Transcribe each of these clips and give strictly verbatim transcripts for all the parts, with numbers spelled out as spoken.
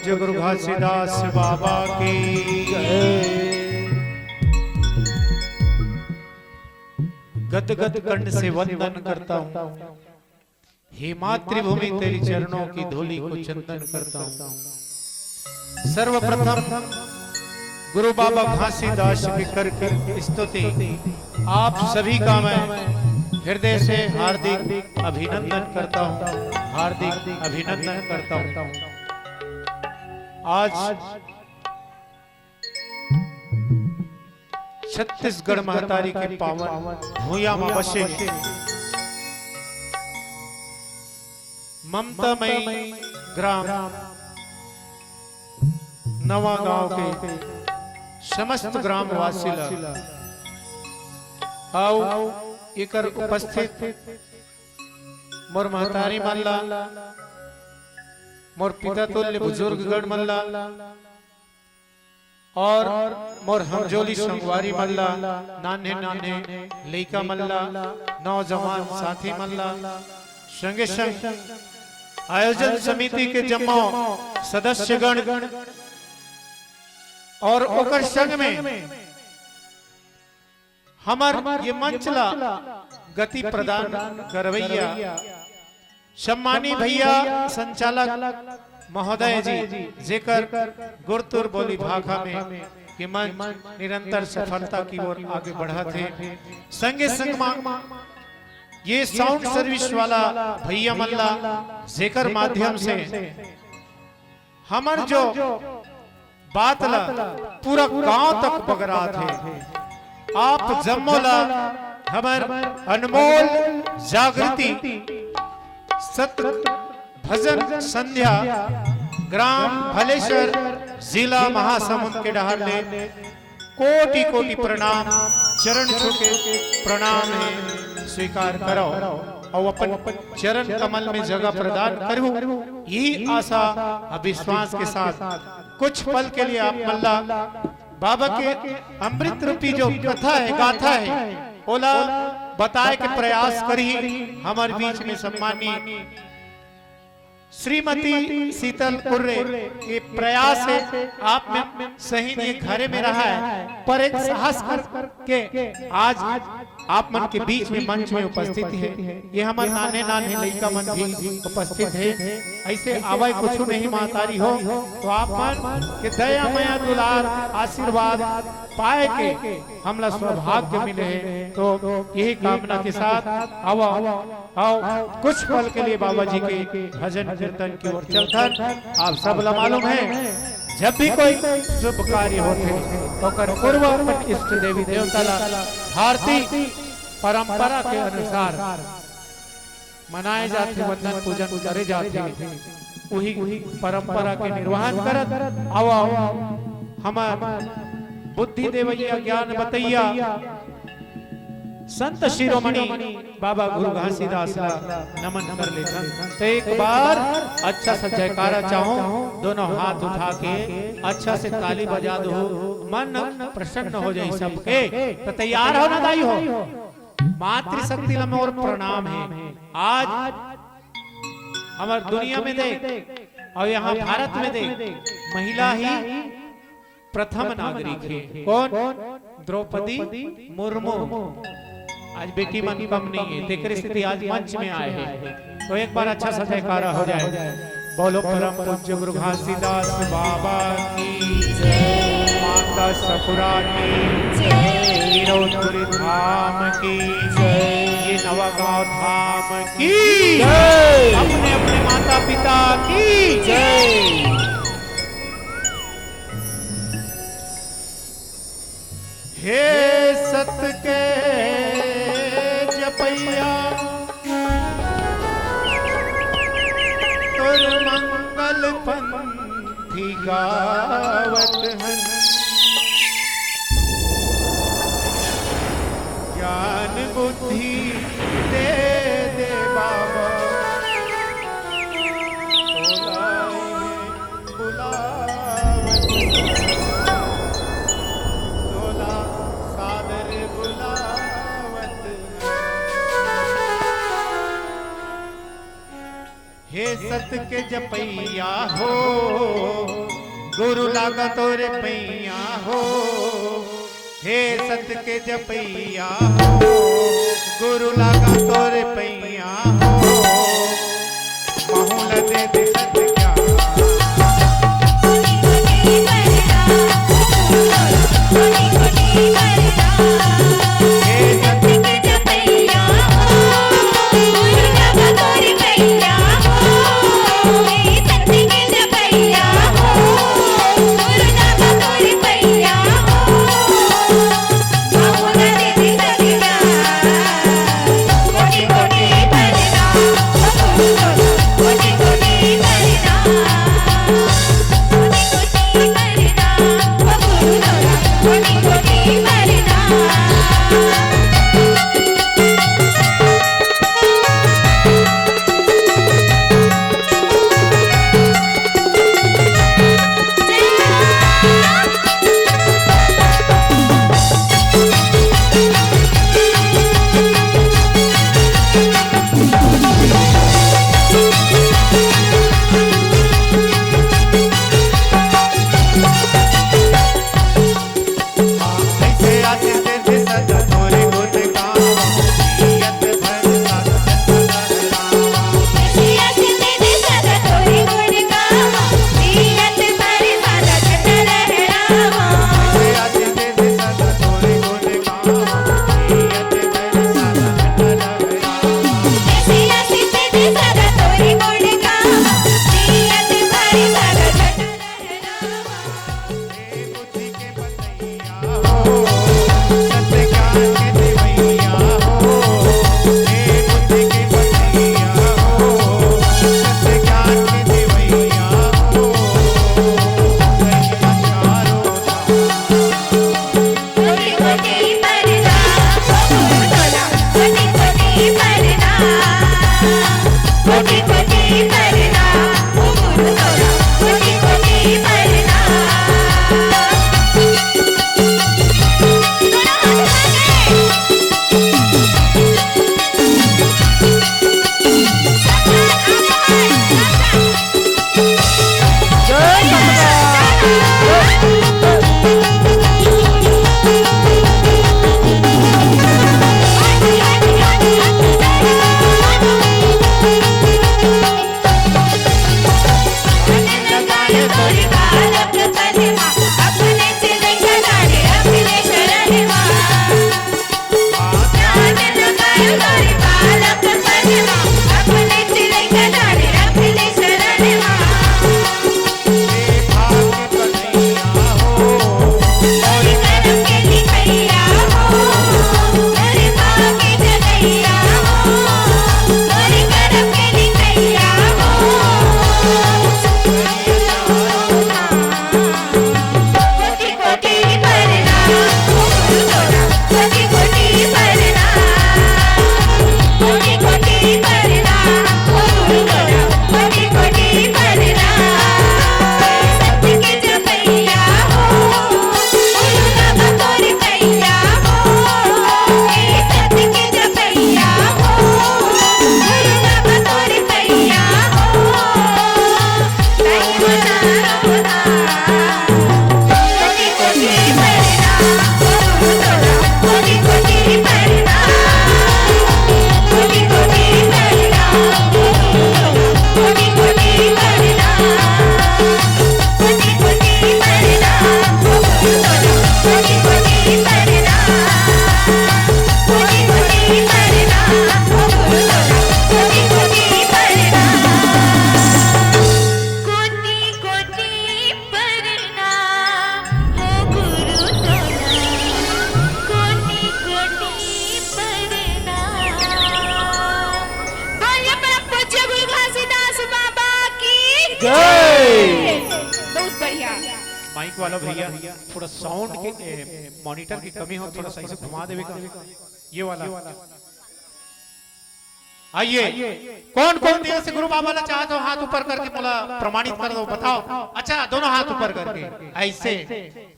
पूज्य गुरु घासीदास बाबा की जय। गदगद कंठ से वंदन करता हूँ। हे मातृभूमि, तेरी चरणों की धूलि को चंदन करता हूँ। सर्वप्रथम गुरु बाबा घासीदास के कर की स्तुति आप सभी का मैं हृदय से हार्दिक अभिनंदन करता हूँ, हार्दिक अभिनंदन करता हूँ। आज छत्तीसगढ़ महतारी के पावन भुइयां म बसे ममता मई ग्राम नवा गांव के समस्त ग्रामवासी ला अउ एकर उपस्थित मोर महतारी मन ला, मोर पिता तुल्य बुजुर्गगण मन ला, और मोर हमजोली संगवारी मन ला, नान्हे नान्हे लइका मन ला, नौजवान साथी मन ला, संगे संग आयोजन समिति के जम्मो सदस्यगण और ओकर संग में हमर ये मंच ला गति प्रदान करवैया सम्मानी भैया संचालक महोदय जी, जेकर गुरतुर बोली भाखा में ये मंच निरंतर सफलता की ओर आगे बढ़त हे। संगे संग मा ये साउंड सर्विस वाला भैया मन ला, जेकर माध्यम से हमर जो बात ला पूरा गांव तक बगरात हे। आप जम्मो ला हमर अनमोल जागृति सत भजन संध्या, ग्राम भलेसर, जिला महासमुंद के डहार ले कोटि कोटि प्रणाम, चरण छू के प्रणाम हे, स्वीकार करव अउ अपन चरण कमल में जगह प्रदान करहू। यही आशा अउ विश्वास के साथ कुछ पल के लिए आप मन ला बाबा के अमृत रूपी जो कथा हे, गाथा हे, ओला बताए के प्रयास करही हमर बीच में सम्मानी श्रीमती शीतल कुर्रे के प्रयास हे। आप मन सही ये घरे में रहा हे, पर एक साहस करके आज आप मन के बीच में मंच में उपस्थित हे। ये हमर नान्हे नान्हे लइका मन भी उपस्थित हे। ऐसे आवय कुछु नहीं महतारी हो, तो आप मन के दया मया दुलार आशीर्वाद पाए के हमला सौभाग्य मिले हे। तो यही कामना के साथ आवा, आओ, कुछ पल के लिए बाबा जी के भजन कीर्तन की ओर चलथन। आप सब ला मालूम हे, जब भी कोई शुभ कार्य होथे, ओकर पूर्व अपन इष्ट देवी देवता ला भारतीय परंपरा के अनुसार मनाए जाथे, वंदन पूजन करे जाथे। उही परंपरा के निर्वहन करत आवा, हमर बुद्धि देवैया, ज्ञान बतैया, संत शिरोमणि बाबा गुरु घासीदास ला नमन कर लेथन। तो एक बार अच्छा सा जयकारा चाहूं, दोनों हाथ उठा के अच्छा से ताली बजा दो, मन प्रसन्न हो जाए सबके। तो तैयार हो ना दाई हो? मातृशक्ति ला मोर प्रणाम हे। आज हमर दुनिया में देख, अउ यहाँ भारत में देख, महिला ही प्रथम नागरिक हे। कौन? द्रौपदी मुर्मू। आज बेटी मन कम नहीं हे, तेकरे सेती आज मंच में आए हे। तो एक बार अच्छा सा जयकारा हो जाए। बोलो परम पूज्य गुरु घासीदास बाबा की जय, माता सकुरा की जय, गिरौदपुरी धाम की जय, ये नवागांव धाम की जय, अपने अपने माता पिता की जय। हे सत के जपैया, तोर मंगल पंथी गावत हन। ज्ञान बुद्धि दे दे बाबा, तोला बुलावत, तोला सादर बुलावत। हे सत के जपैया हो, गुरु लागा तोरे पैया हो, हे सत के जपैया हो, गुरु लागा तोरे पैया हो, महूं ला दे दे सत ज्ञान। हे सत के जपैया हो, गुरु लागा तोरे पैया हो, हे सत के जपैया हो, गुरु लागा तोरे पैया हो। माइक वाला भैया, थोड़ा साउंड के, ए, मॉनिटर की कमी हो, थोड़ा सही से घुमा देवे का। ये वाला। आइए, कौन कौन दिल से गुरु बाबा ला चाहत हो, हाथ ऊपर करके मोला प्रमाणित कर दो, बताओ। अच्छा, दोनों हाथ ऊपर करके ऐसे,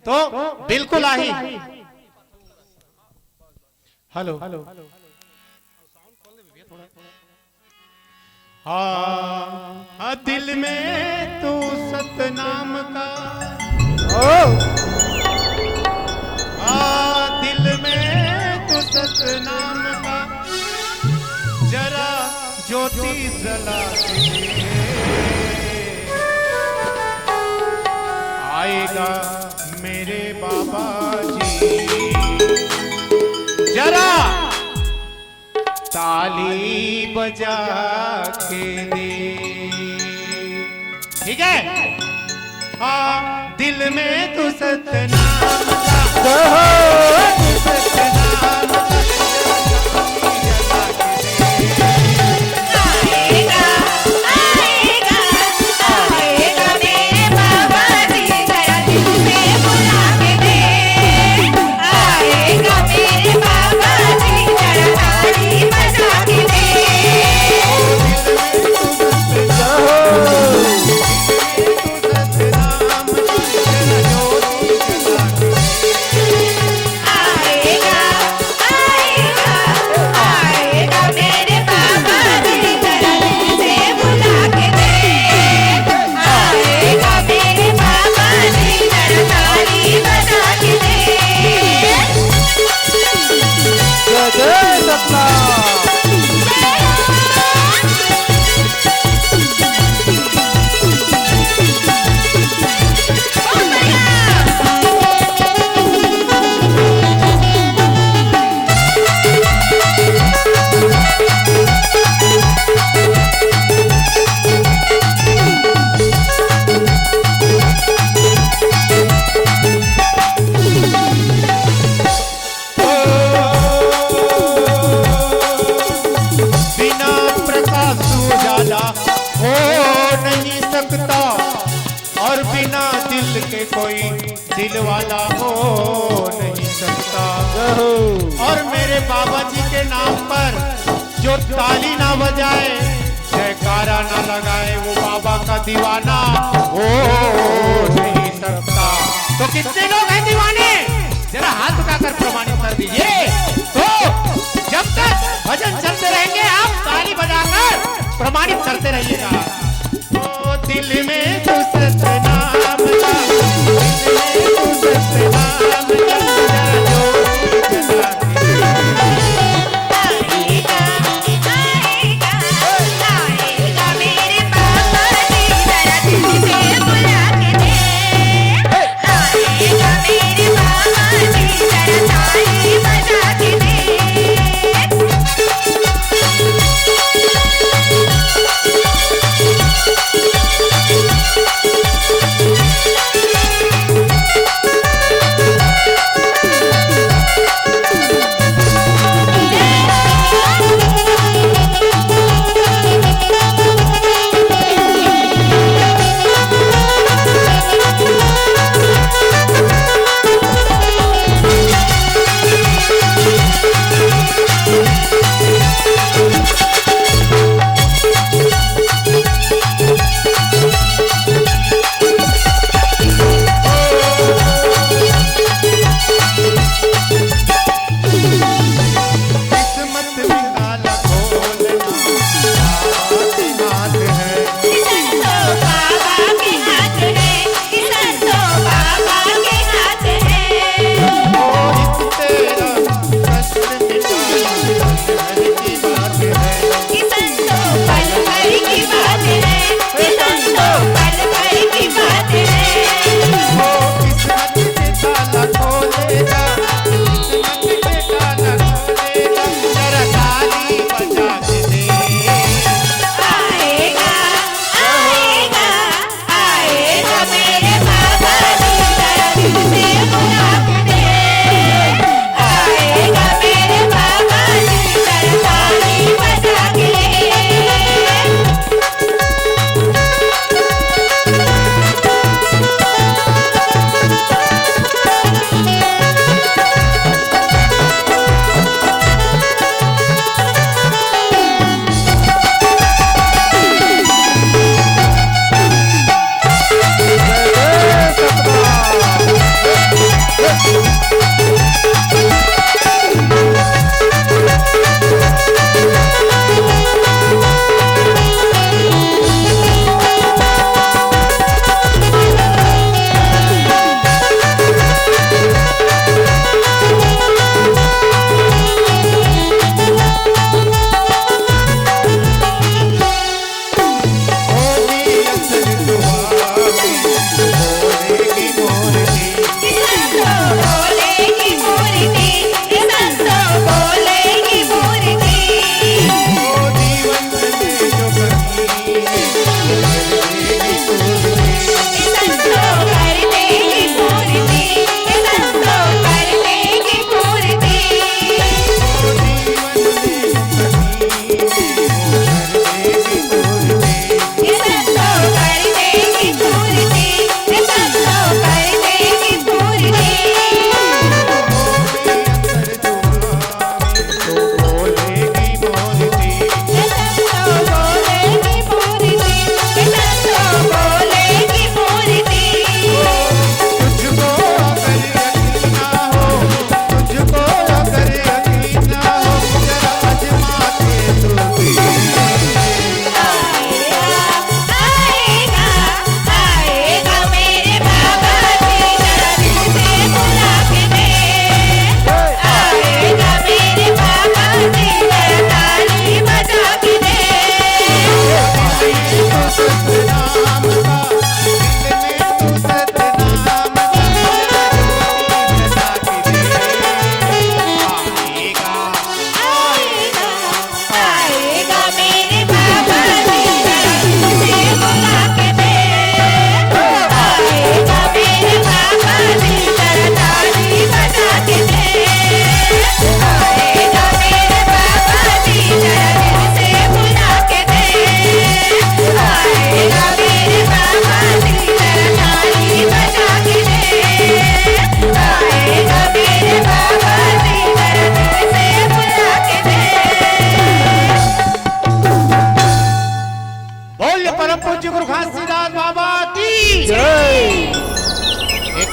तो बिल्कुल आही। हेलो। हाँ, हाँ, दिल में तू सतनाम का नाम का जरा ज्योति जला के दे। आएगा मेरे बाबा जी, जरा ताली बजा के दे। ठीक है, हाँ, दिल में तू सतनाम का, जय हो। सतनाम का। आएगा, आएगा, आएगा मेरे बाबा जी, जरा दिल से बुला के दे। आएगा मेरे बाबा जी, जरा ताली बजा के दे। आएगा, आएगा, आएगा मेरे बाबा जी, जरा दिल से बुला के दे। आएगा मेरे बाबा जी, जरा ताली बजा के दे। जय जय सतनाम। बिना प्रकाश उजाला हो नहीं सकता, और बिना दिल के कोई दिल वाला हो नहीं सकता। जय हो। और मेरे बाबा जी के नाम पर जो ताली ना बजाए, जयकारा ना लगाए, वो बाबा का दीवाना हो नहीं सकता। तो कितने लोग हैं दीवाने, जरा हाथ उठाकर प्रमाणित कर दीजिए। तो जब तक भजन चलते रहेंगे, आप ताली बजाकर प्रमाणित करते रहिएगा। ओ दिल में तू सतनाम का, दिल में तू सतनाम का, जरा जोर से जला के। आएगा, आएगा, आएगा मेरे बाबा जी, जरा दिल से बुला के दे। आएगा मेरे बाबा जी, जरा ताली बजा के दे।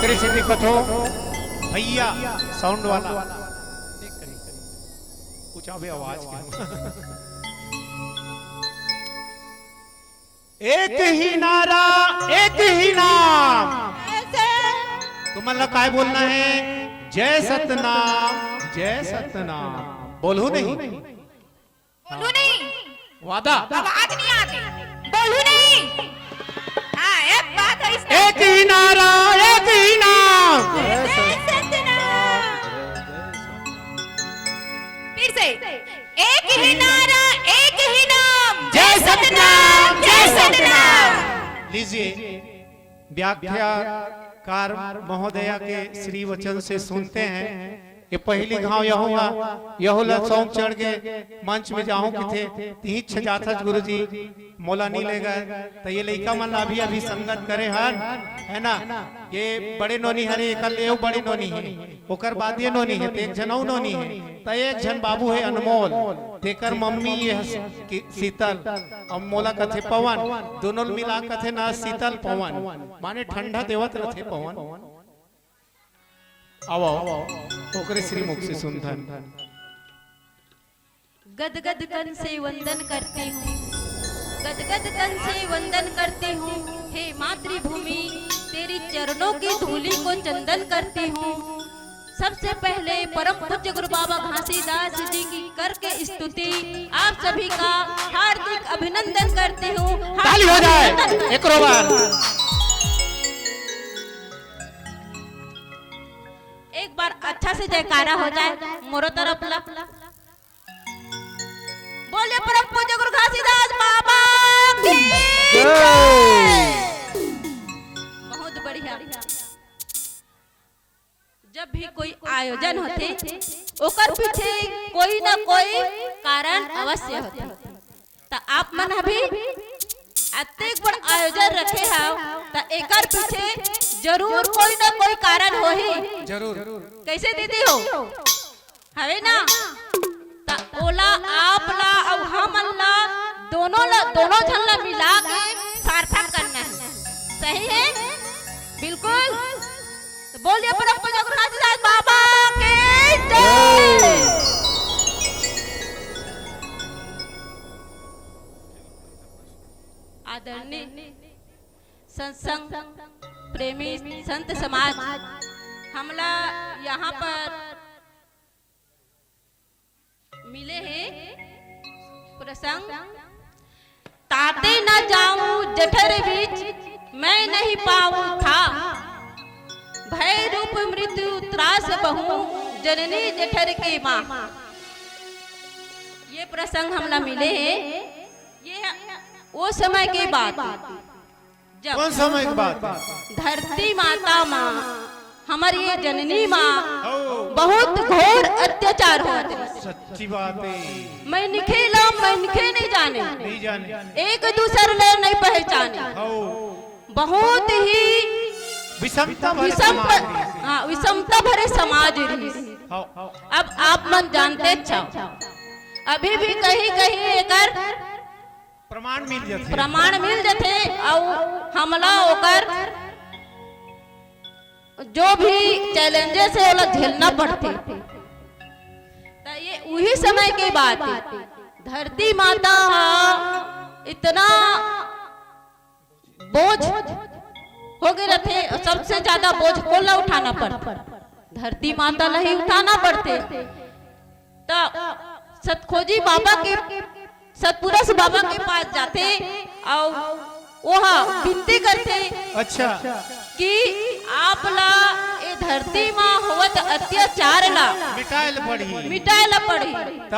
से दिक्कत हो भैया, साउंड वाला कुछ अबे आवाज के। एक ही नारा, एक ही नाम। तुमन ला काय बोलना है? जय सतनाम, जय सतनाम। बोलहू नहीं? बोलहू नहीं। वादा? आवाज नहीं आती। बोलहू नहीं। हाँ, एक बात है इसमें। एक ही नारा, एक ही नाम। जय सतनाम। फिर से, एक ही नारा, एक ही नाम। जय सतनाम, जय सतनाम। लीजिए, व्याख्याकार महोदया के श्री वचन से सुनते हैं। ये पहली घाव यहू हा, यहू ला शौक चढ़ के मंच में जाहूं किथे, तिही छजाथस गुरुजी, मोला नी ले गए। त ये लइका मन ला अभी अभी संगत करे हन, है ना? ये बड़े नोनी हरे, एकर ले अउ बड़े नोनी हे, ओकर बाद ये नोनी हे, त एक झन अउ नोनी हे। त एक झन बाबू हे अनमोल, तेकर मम्मी ये हस-, कि-, शीतल, अब मोला कथे पवन, दोनों मिला कथे ना शीतल पवन, माने ठंडा देवत रथे पवन। आओ, आओ, ओकरे श्रीमुख से सुनथन। गदगद तन से वंदन करती हूँ, गदगद तन से वंदन करती हूँ, हे मातृभूमि, तेरी चरणों की धूलि को चंदन करती हूँ। सबसे पहले परम पूज्य गुरु बाबा घासीदास जी की करके स्तुति, आप सभी का हार्दिक अभिनंदन करती हूँ। ताली हो जाए एक बार। एक बार अच्छा से जयकारा हो जाए मोरो तरफ ला। बोलिए परम पूज्य गुरु घासीदास बाबा की जय। बहुत बढ़िया। जब भी कोई आयोजन होथे, ओकर पीछे कोई ना कोई कारण अवश्य होथे। त आप मन अभी अतेक बड़ आयोजन रखे हव, त एकर पीछे जरूर कोई ना कोई कारण होही। जरूर। कैसे दीदी हो? हवे ना? त ओला, आप ला अउ हमन ला, दोनों ला, दोनों झन ला मिला के सार्थक करना है। सही है? बिल्कुल। तो बोलिए परम पूज्य गुरु घासीदास बाबा की जय। आदरणीय सत्संग प्रेमी संत समाज, हमला यहाँ पर मिले हे प्रसंग। ताते न जाऊं जठर बीच, मैं नहीं पाऊं था। भय रूप मृत्यु त्रास बहु, जननी जठर के माँ। ये प्रसंग हमला मिले हे। ये वो समय के बात। जब कौन समय के बात? धरती माता मा, हमर ये जननी मा, हो। बहुत घोर अत्याचार होत रहिस। सच्ची बात है। मनखे ला मनखे नहीं जाने, नहीं जाने। एक दूसर ले नहीं पहचाने। हो। बहुत ही विषमता भरे विषम समाज रहिस। हाँ, विषमता भरे समाज रहिस। हो। अब आप मन जानते अच्छा, अभी भी कहीं कहीं एकर प्रमाण मिल जथे। प्रमाण मिल जथे, अउ हमला ओकर जो भी challenges हे, ओला झेलना पड़थे। त ये उही समय के बात हे, धरती माता हा इतना बोझ हो गे रथे, सबसे ज्यादा बोझ कोन ला उठाना पड़थे? धरती माता ला ही उठाना पड़थे। त सतखोजी बाबा के, सतपुरुष बाबा के पास जाथे अउ ओहा विनती करथे अच्छा। कि आप ला ए धरती मा होवत अत्याचार ला मिटाए ला पड़ही। मिटाए ला पड़ही। त?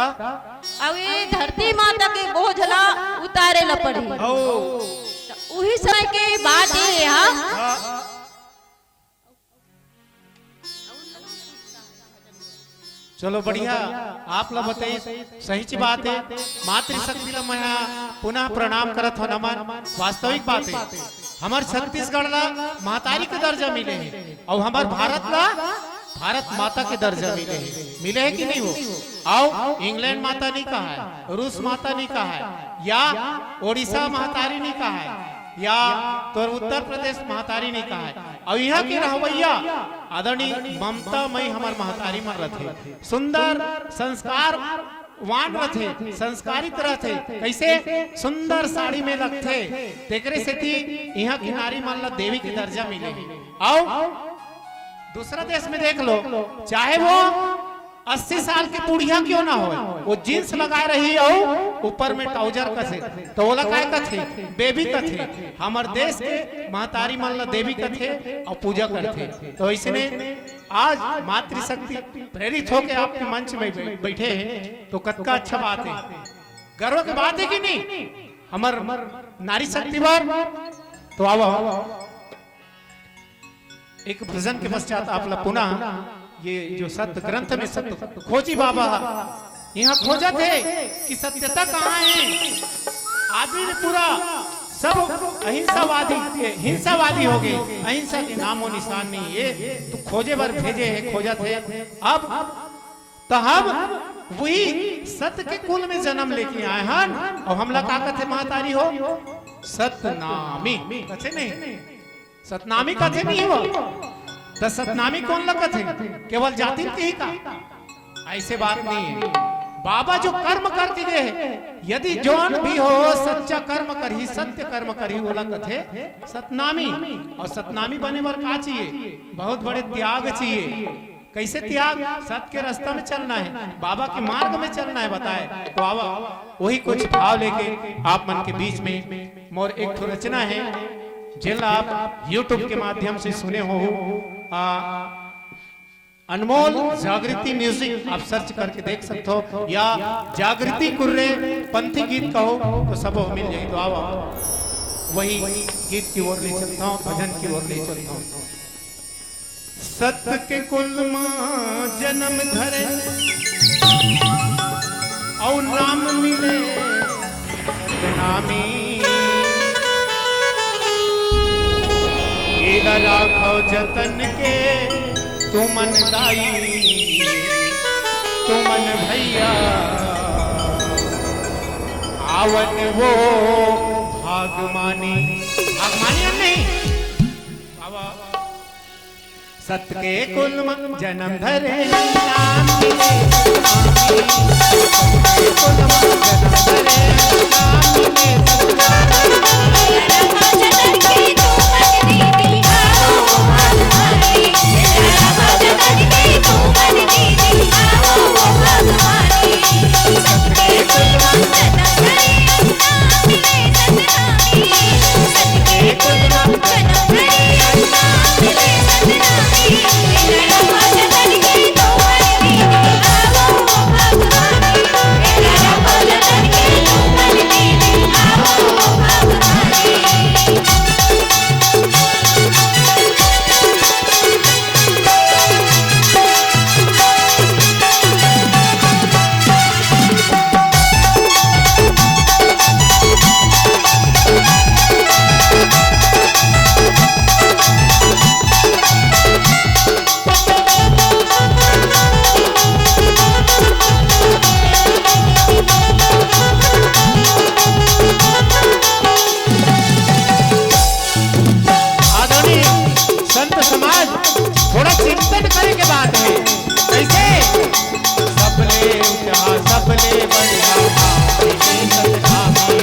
अउ ए धरती माता के बोझ ला उतारे ला पड़ही। ओ। त उही समय के बात ये हा। हाँ। चलो बढ़िया, आप ला बताई, सही ची बात हे। मातृशक्ति ला मैं हा पुनः प्रणाम करत हो नमन। वास्तविक बात हे, हमर छत्तीसगढ़ ला महतारी के दर्जा मिले हे अउ हमर भारत ला भारत माता के दर्जा मिले हे। मिले हे कि नहीं हो? अउ इंग्लैंड माता नहीं कहाय, रूस माता नहीं कहाय, या ओडिशा महतारी नहीं कहाय, या तोर उत्तर प्रदेश महतारी नहीं कहाय। अउ इहाँ के रहवइया आदरणीय ममता मई हमर महतारी मन रथे, सुंदर संस्कारवान रथे, संस्कारित रथे। कइसे सुंदर साड़ी में लगथे, तेकरे सेती इहाँ के नारी मन ला देवी के दर्जा मिले हे। अउ दूसरा देश में देख लो, चाहे वो अस्सी साल के बुढ़िया क्यों ना होय, वो जींस लगाए रही अउ ऊपर में ट्राउजर कथे, तो ओला काय कथे? बेबी कथे। हमर देश के महतारी मन ला देवी कथे अउ पूजा करथे। तो इसने आज मातृशक्ति प्रेरित होके आपके मंच में बै-, बैठे हैं, तो कतका अच्छा बात है, गर्व के बात है कि नहीं? हमर नारी शक्ति बर। तो आओ, एक भजन के पश्चात आप ला पुनः ये जो सत्य ग्रंथ में सत्य खोजी बाबा यहाँ खोजत हे कि सत्यता कहाँ है। आदमी ने पूरा सब अहिंसावादी, हिंसावादी हो गए, अहिंसा के नामो निशान नहीं है। तो खोजे बर भेजे हे, खोजत हे। अब तो हम वही सत्य के कुल में जन्म लेके आए हन। अउ हमला का कथे महतारी हो? सतनामी कथे नहीं, सतनामी कथे नहीं हो। त सतनामी कोन ला कथे? केवल जातिन के ही का? ऐसे बात नहीं है। बाबा जो कर्म करके दे हे, यदि जौन भी हो सच्चा कर्म करही, सत्य कर्म करही, ओला कथे सतनामी। अउ सतनामी बने बर का चाहिए? बहुत बड़े त्याग चाहिए। कैसे त्याग? सत के रास्ता में चलना है, बाबा के मार्ग में चलना है, बताए। तो आवा, वही कुछ भाव लेके आप मन के बीच में मोर एक ठो रचना है, जेला आप YouTube के माध्यम से सुने हो। आ, अनमोल जागृति म्यूजिक आप सर्च करके देख सकते हो, या जागृति कुर्रे पंथी गीत कहो तो सब मिल जाए। तो आवा, वही गीत की ओर ले चलता हूँ, भजन की ओर ले चलता हूँ। सत के कुल मा जन्म धरे, अउ नाम मिले सतनामी। एला राखव जतन के तुमन दाई, तुमन भैया, आवन वो भागमानी। भागमानी हम नहीं। बाबा। सत के कुल म जन्म धरे नाम मिले सतनामी। सत के कुल म जन्म धरे नाम मिले सतनामी। आदरणीय संत समाज, थोड़ा चिंतन करे के बात है। कैसे? सबले ऊंचा, सबले बढ़िया, आपके सतनामी।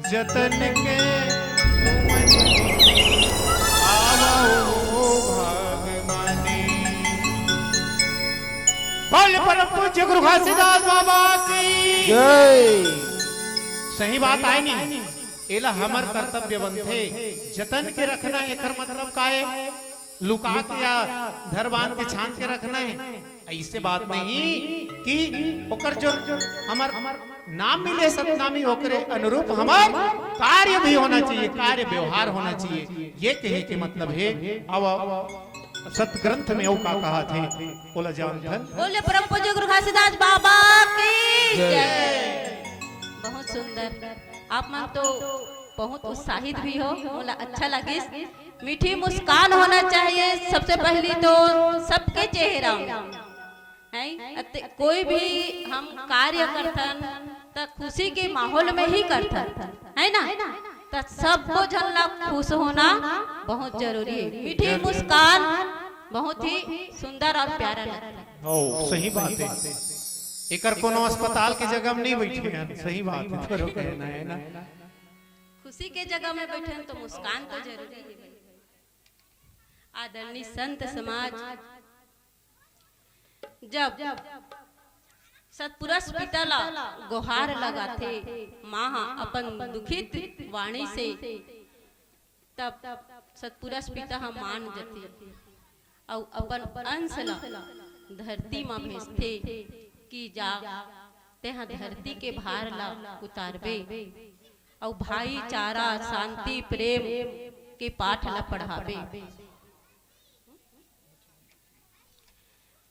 जतन के तुमन आवो भाग मानी। बोल परम पूज्य गुरु घासीदास बाबा की जय। सही बात आय नी, एला हमर कर्तव्य बनथे जतन के रखना। एकर मतलब का हे? लुका के या धर बांध के छान के रखना हे। अइसे बात नहीं कि ओकर जो हमर नाम मिले सतनामी, ओकरे अनुरूप हमर कार्य भी होना चाहिए, कार्य व्यवहार होना चाहिए। ये कहे के मतलब हे। अब सतग्रंथ में अउ का कहा थे, ओला जानथन। बोले परम पूज्य गुरु घासीदास बाबा की जय। जय। बहुत सुंदर। आप मन तो बहुत उत्साहित भी हो, मोला अच्छा लगिस। मीठी मुस्कान होना चाहिए सबसे पहली तो सबके चेहरा में, है? अत-, कोई भी हम कार्य करथन त खुशी के माहौल में ही करथन, है ना? त सबको झन ला खुश होना बहुत जरूरी है। मीठी मुस्कान बहुत ही सुंदर और प्यारा लगता है। ओ, सही बात है। एकर कोनो अस्पताल के जगह में नहीं बैठे हैं, सही बात है, तोरो कहना है ना। खुशी के जगह में बैठे हैं तो मुस्कान तो जरूरी है। आदरणीय संत समाज, जब सतपुरुष पिता ला गोहार लगाथे, माँ हा अपन दुखित वाणी से, तब सतपुरुष पिता हा मान जथे अउ अपन अंश ला धरती मा भेजथे कि जा, तेहा धरती के भार ला उतारबे अउ भाईचारा, शांति, प्रेम के पाठ ला पढ़ाबे।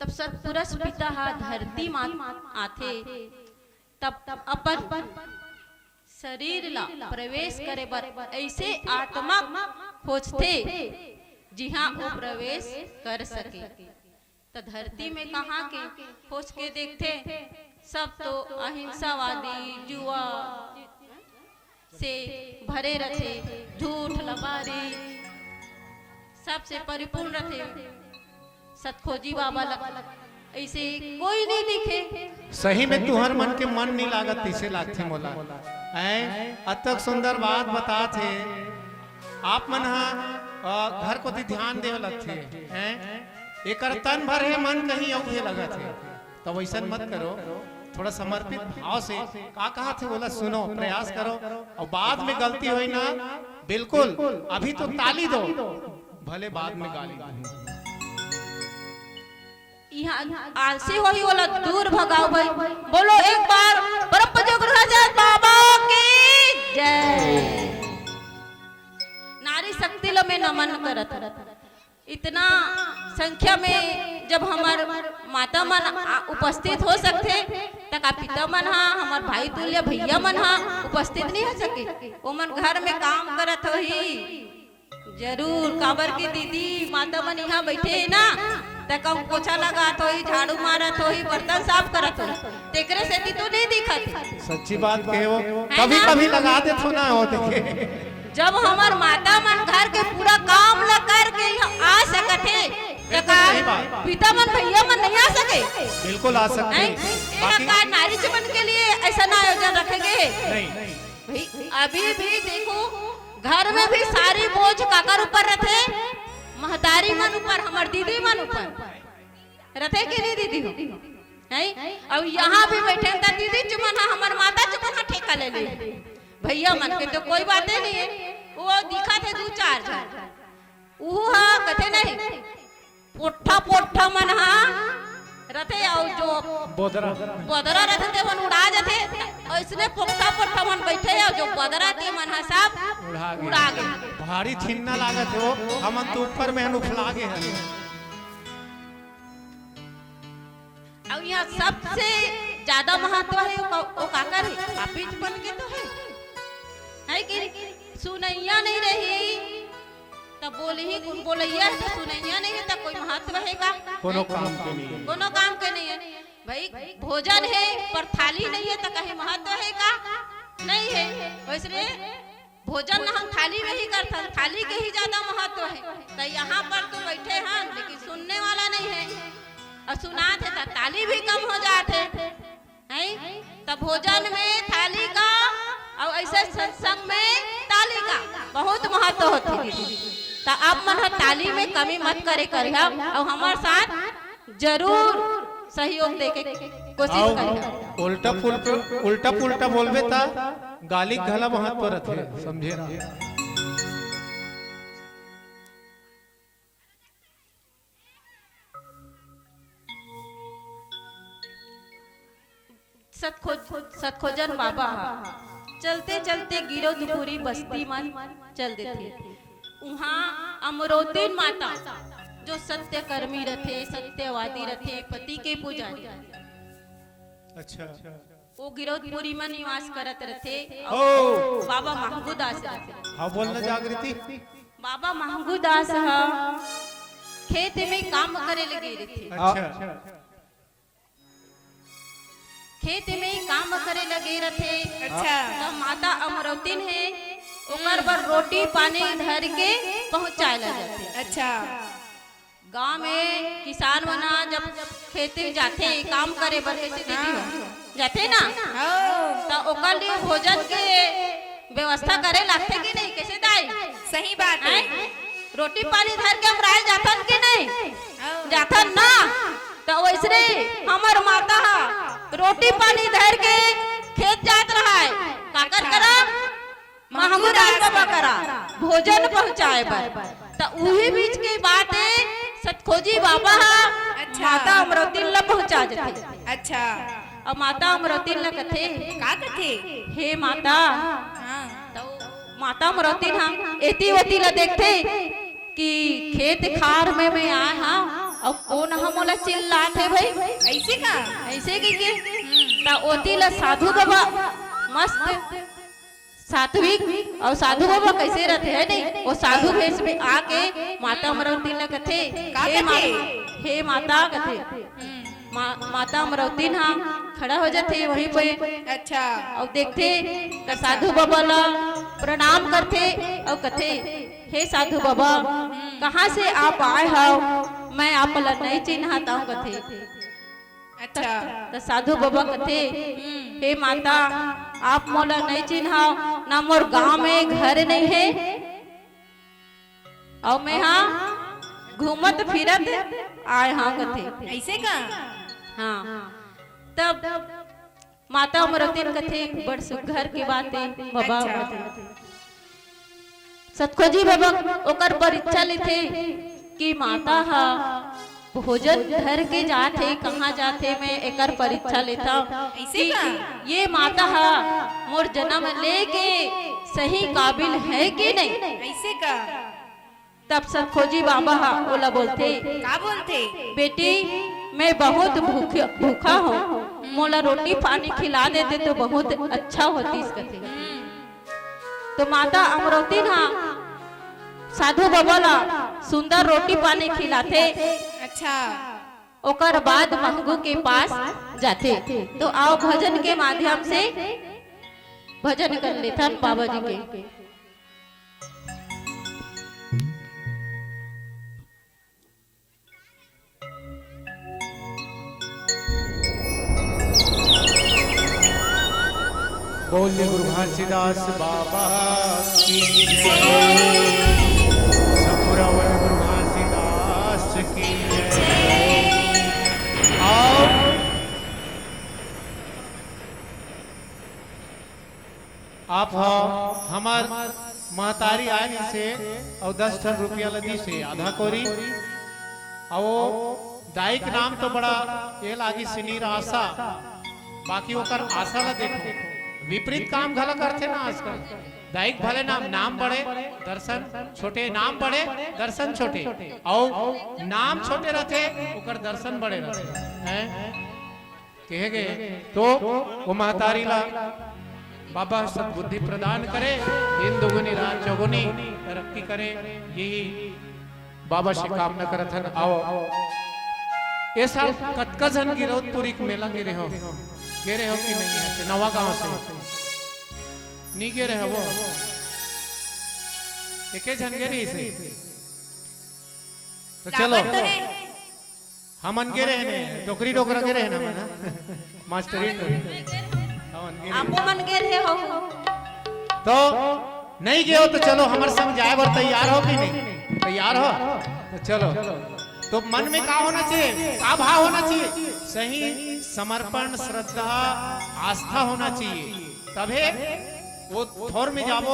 तब सतपुरुष पिता हा धरती मा आथे, तब अपन शरीर ला प्रवेश करे बर ऐसे आत्मा खोजथे, जिहां वो प्रवेश कर सके। त धरती में कहाँ के खोज के देखथे, सब तो अहिंसावादी, जुआ से भरे रथे, झूठ लबारी सबसे परिपूर्ण रथे। सतखोजी बाबा लग ऐसे कोई नहीं दिखे। सही में तुहर मन के मन नहीं लागत, तैसे लागथे मोला। हैं? अतक सुंदर बात बतात हे। आप मन हा, अ, घर कोती ध्यान देव लगथे, हैं? एकर तन भर हे, मन कहीं अउ हे लगत हे। त वइसन मत करो, थोड़ा समर्पित भाव से का कहत हे, ओला सुनो, प्रयास करो, अउ बाद में गलती होई ना, बिल्कुल, अभी तो ताली दो, भले बाद में गाली दो। इहाँ आलसी होही, ओला दूर भगाओ भाई। बोलो एक बार परम पूज्य गुरु राजा बाबा की जय। नारी शक्ति ल मैं नमन करत हूँ। इतना संख्या में जब हमर माता मन आ, उपस्थित हो सकथे, त का पिता मन हा, हमर भाई तुल्य भैया मन हा उपस्थित नहीं हो सके? ओमन घर में काम करत होही, जरूर, काबर के दीदी माता मन इहाँ बइठे हे ना, त कहूँ पोछा लगात होही, झाड़ू मारत होही, बर्तन साफ करत होही, तेकरे सेती तो नहीं दिखत। सच्ची बात कहे वो, है कभी ना? कभी लगा देथो ना हो देखे। जब हमर माता मन घर के पूरा काम ला करके इहाँ आ सकत हे, त बिल्कुल का सही बात। पिता मन भैया मन नहीं आ सके? बिल्कुल आ सकते हैं। हैं। एहा बाकी का नारी जीवन के लिए ऐसा ना आयोजन रखे गे हे? नहीं। भाई, अभी भी देखो, घर में भी सारी बोझ काकर ऊपर रथे? महतारी मन ऊपर, हमर दीदी मन ऊपर रथे कि नहीं दीदी हो? हैं? अउ यहाँ भी बैठे त दीदी चुमन हा, हमर माता चुमन हा ठेका ले ले। भैया मन के तो कोई बाते नहीं है, वो दिखत हे दू चार झन, उहू हा कथे नहीं। पोट्ठा पोट्ठा मन हा रथे, अउ जो बोदरा। बोदरा रथे, ते मन उड़ा जथे। अइसने पोट्ठा पोट्ठा मन बइठे हे, अउ जो बोदरा ते मन हा सब उड़ा गे। उड़ा गे। भारी थिन्ना लागत हे वो, हमन तो ऊपर में हन उफला गे हन। अउ यहाँ सबसे ज्यादा महत्व हे, वो का-, वो काकर हे? पापीच मन के तो हे, है कि नहीं? सुनइया नहीं रही, त बोलही कोन? बोलइया हे त सुनइया नहीं हे, त कोई महत्व हे का? कोनो काम के नहीं हे। कोनो काम के नहीं हे। भाई, भोजन हे पर थाली नहीं हे, त कहीं महत्व हे का? नहीं हे। वइसने भोजन ल हम थाली में ही करथन, थाली के ही ज्यादा महत्व हे। त यहाँ पर तो बइठे हन, लेकिन सुनने वाला नहीं हे, अउ सुनात हे त ताली भी कम हो जात हे, हैं? त भोजन में थाली का अउ ऐसे सत्संग में ताली का बहुत महत्व होथे। त आप मन ह ताली में कमी मत करे करिहा, अउ हमर साथ जरूर सहयोग दे के कोशिश अउ करिहा। उल्टा पुल्टा, उल्टा पुल्टा बोलबे त गाली घला महत्व रथे, समझे ना। सतखोज-, सतखोजन बाबा ह चलते चलते गिरौदपुरी बस्ती मन चल देथे। उहाँ अमरौतिन माता, जो सत्यकर्मी रथे, सत्यवादी रथे, पति के पुजारी रथे। अच्छा। वो गिरौदपुरी में निवास करत रथे। ओ। बाबा महंगू दास रथे। हाँ, बोलना जागृति। बाबा महंगू दास ह खेत में काम करे लगे रथे। अच्छा। खेत में काम करे लगे रथे। अच्छा। त माता अमरौतिन हे, ओकर बर रोटी पानी धर के पहुँचाए ला जाथे। अच्छा। गांव में किसान मन ह जब खेत जाथे काम करे बर, कैसे दीदी हो? हाँ। जाथे ना? हाँ। त ओकर लिए भोजन के व्यवस्था करे लागथे कि नहीं? कैसे दाई? सही बात है। हैं? रोटी पानी धर के अमराए जाथन कि नहीं? हाँ। जाथन ना? त वैसने हमर माता ह रोटी पानी धर के खेत जात रहय। काकर करा? महंगू दास बाबा करा भोजन पहुँचाए बर। त उही बीच के बात हे, सतखोजी बाबा ह अच्छा। माता अमरौतिन ला पहुँचा जथे। अच्छा। अब माता अमरौतिन ला कथे, का कथे? हे माता, हाँ। त माता अमरौतिन ह एती ओती ला देखथे कि खेत खार में मैं आए हंव, अउ कोन ह मोला चिल्लात हे भाई? ऐसे का? ऐसे कहिके। हम्म। त ओती ला साधु बाबा मस्त सात्विक अउ साधु बाबा कैसे रथे, है नहीं? वो साधु भेष में आके माता अमरौतिन ला कथे, का "हे कथे? मा-, हे माता," कथे। हम्म। मा-, माता अमरौतिन ह खड़ा हो जाथे वहीं पे। अच्छा। अउ देखथे त साधु बाबा ला प्रणाम करथे अउ कथे, "हे साधु बाबा, हम्म। कहाँ से आप आए हव? मैं आप ला नहीं चिन्हात हंव," कथे। अच्छा। त साधु बाबा कथे, हम्म। "हे माता, आप मोला नहीं चिन्हाव, ना मोर गांव में घर नहीं हे, अउ मैं हा घूमत फिरत आए हंव," कथे। ऐसे का? हाँ। तब माता अमरौतिन कथे, "बड़ सुग्घर के बात हे बाबा," अच्छा। कथे। सतखोजी बाबा ओकर परीक्षा लेथे कि माता ह भोजन धर के जाथे, कहाँ जाथे, मैं एकर परीक्षा लेथंव ऐसे कि का? ये माता ह मोर जन्म लेके सही काबिल है कि नहीं? ऐसे का? तब सतखोजी बाबा ह ओला बोलथे, का बोलथे? "बेटी, मैं बहुत भूख-, भूखा हंव, मोला रोटी पानी खिला देते तो बहुत अच्छा होतिस," कथे। हम्म। तो माता अमरौतिन ह साधु बाबा ला सुंदर रोटी पानी खिलाथे। अच्छा। ओकर बाद महंगू के पास जाथे। तो आओ भजन के माध्यम से भजन कर लेथन बाबा जी के। बोलिए गुरु घासीदास बाबा की जय। संपूर्ण गुरु घासीदास की जय। आओ। आप ह हमर महतारी आए से अउ दस ठन रुपया ल दिस हे, आधा कोरी। अउ दाई के नाम तो बड़ा ए लागिस हे निराशा, बाकी ओकर आशा ल देखो, विपरीत काम घला करथे ना आजकल। दाई के भले नाम, नाम बड़े दर्शन छोटे, नाम बड़े दर्शन छोटे, अउ नाम छोटे रथे, ओकर दर्शन बड़े रथे। हैं? कहे गए तो वो महतारी ला बाबा सद्बुद्धि प्रदान करे, दिन दुगुनी रात चौगुनी तरक्की करे, यही बाबा से कामना करत हन। आओ, ए साल कतका झन गिरौदपुरी के मेला गे रहे हो, गे रहे हो कि नहीं? यहाँ से नवा गांव से नहीं गे रहे हो? एके झन गे रही से। तो चलो। जावत तो है। हमन गे रहे ने, डोकरी डोकरा गे रहे ना, हमन, हाँ? मास्टरी तो। हमन गे रहे। आपो मन गे रहे हो। तो नहीं गयो तो चलो, हमर संग जाए बर तैयार हो कि नहीं? तैयार हो? तो चलो। तो मन में का होना चाहिए, का भाव होना चाहिए? सही समर्पण, श्रद्धा, आस्था होना चाहिए, तभे वो थोर में जाबो,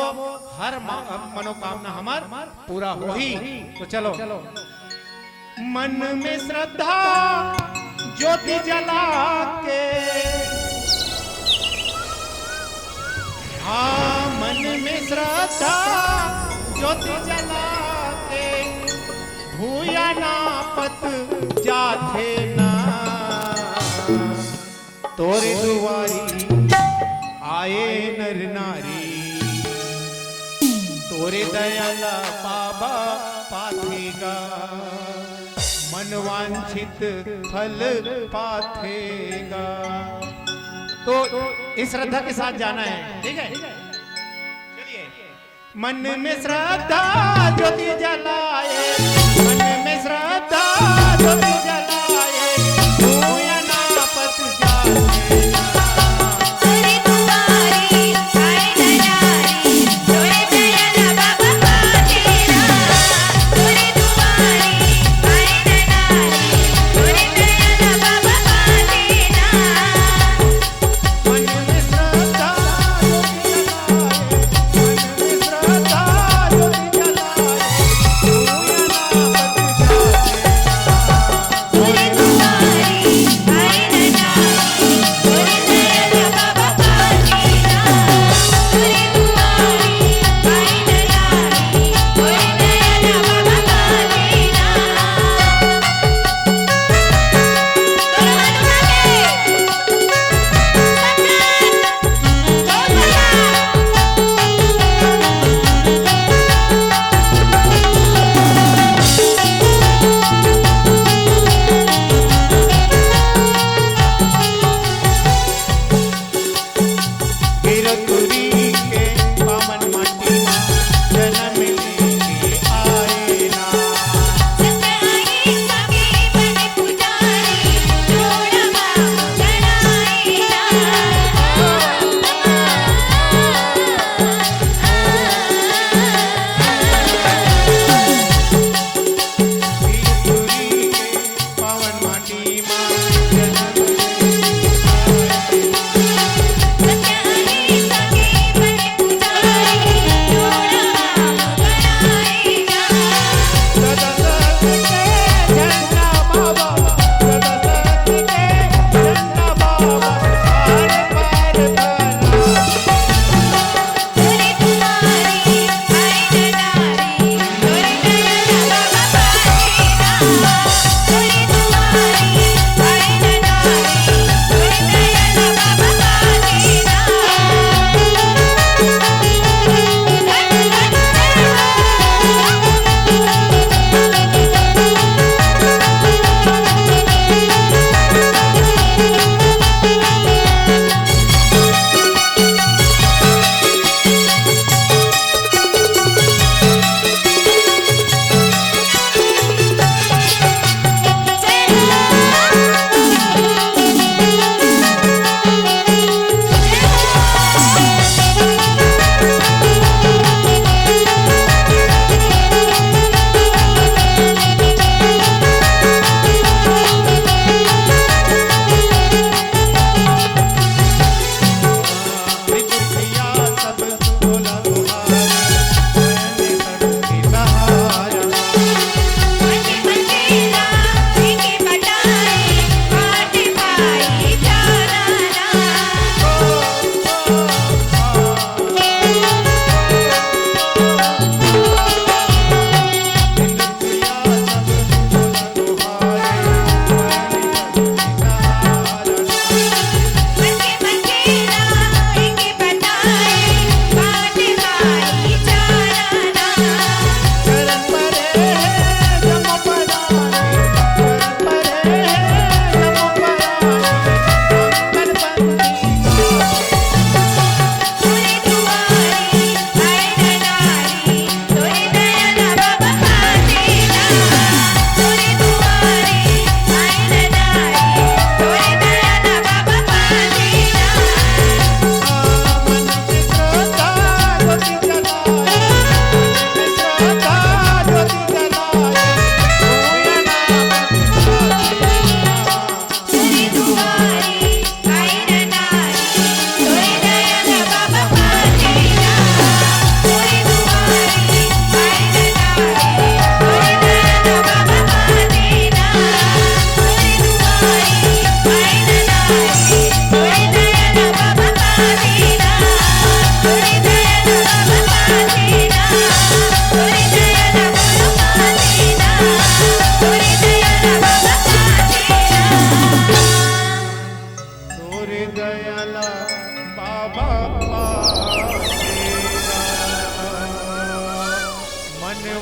हर मा-, मनोकामना हमर पूरा होही। तो चलो, मन में श्रद्धा ज्योति जला के, हाँ, मन में श्रद्धा ज्योति जला के, भूया ना पत जाथे ना। तोरे दुआरी आए नर नारी, तोरे दया ला पाबा पाथेगा, मन वांछित फल पाथेगा। तो इस श्रद्धा के साथ जाना है, ठीक है? चलिए। मन में श्रद्धा ज्योति जलाए, मन में श्रद्धा ज्योति जलाए, भूया ना पत जाए। तोरे दुआरी आए नर नारी, तोरे दया ला बाबा पाथेगा। तोरे दुआरी आए नर नारी, तोरे दया ला बाबा पाथेगा। मन में श्रद्धा ज्योति जलाए, मन में श्रद्धा ज्योति जलाए, भूया ना पत जाए।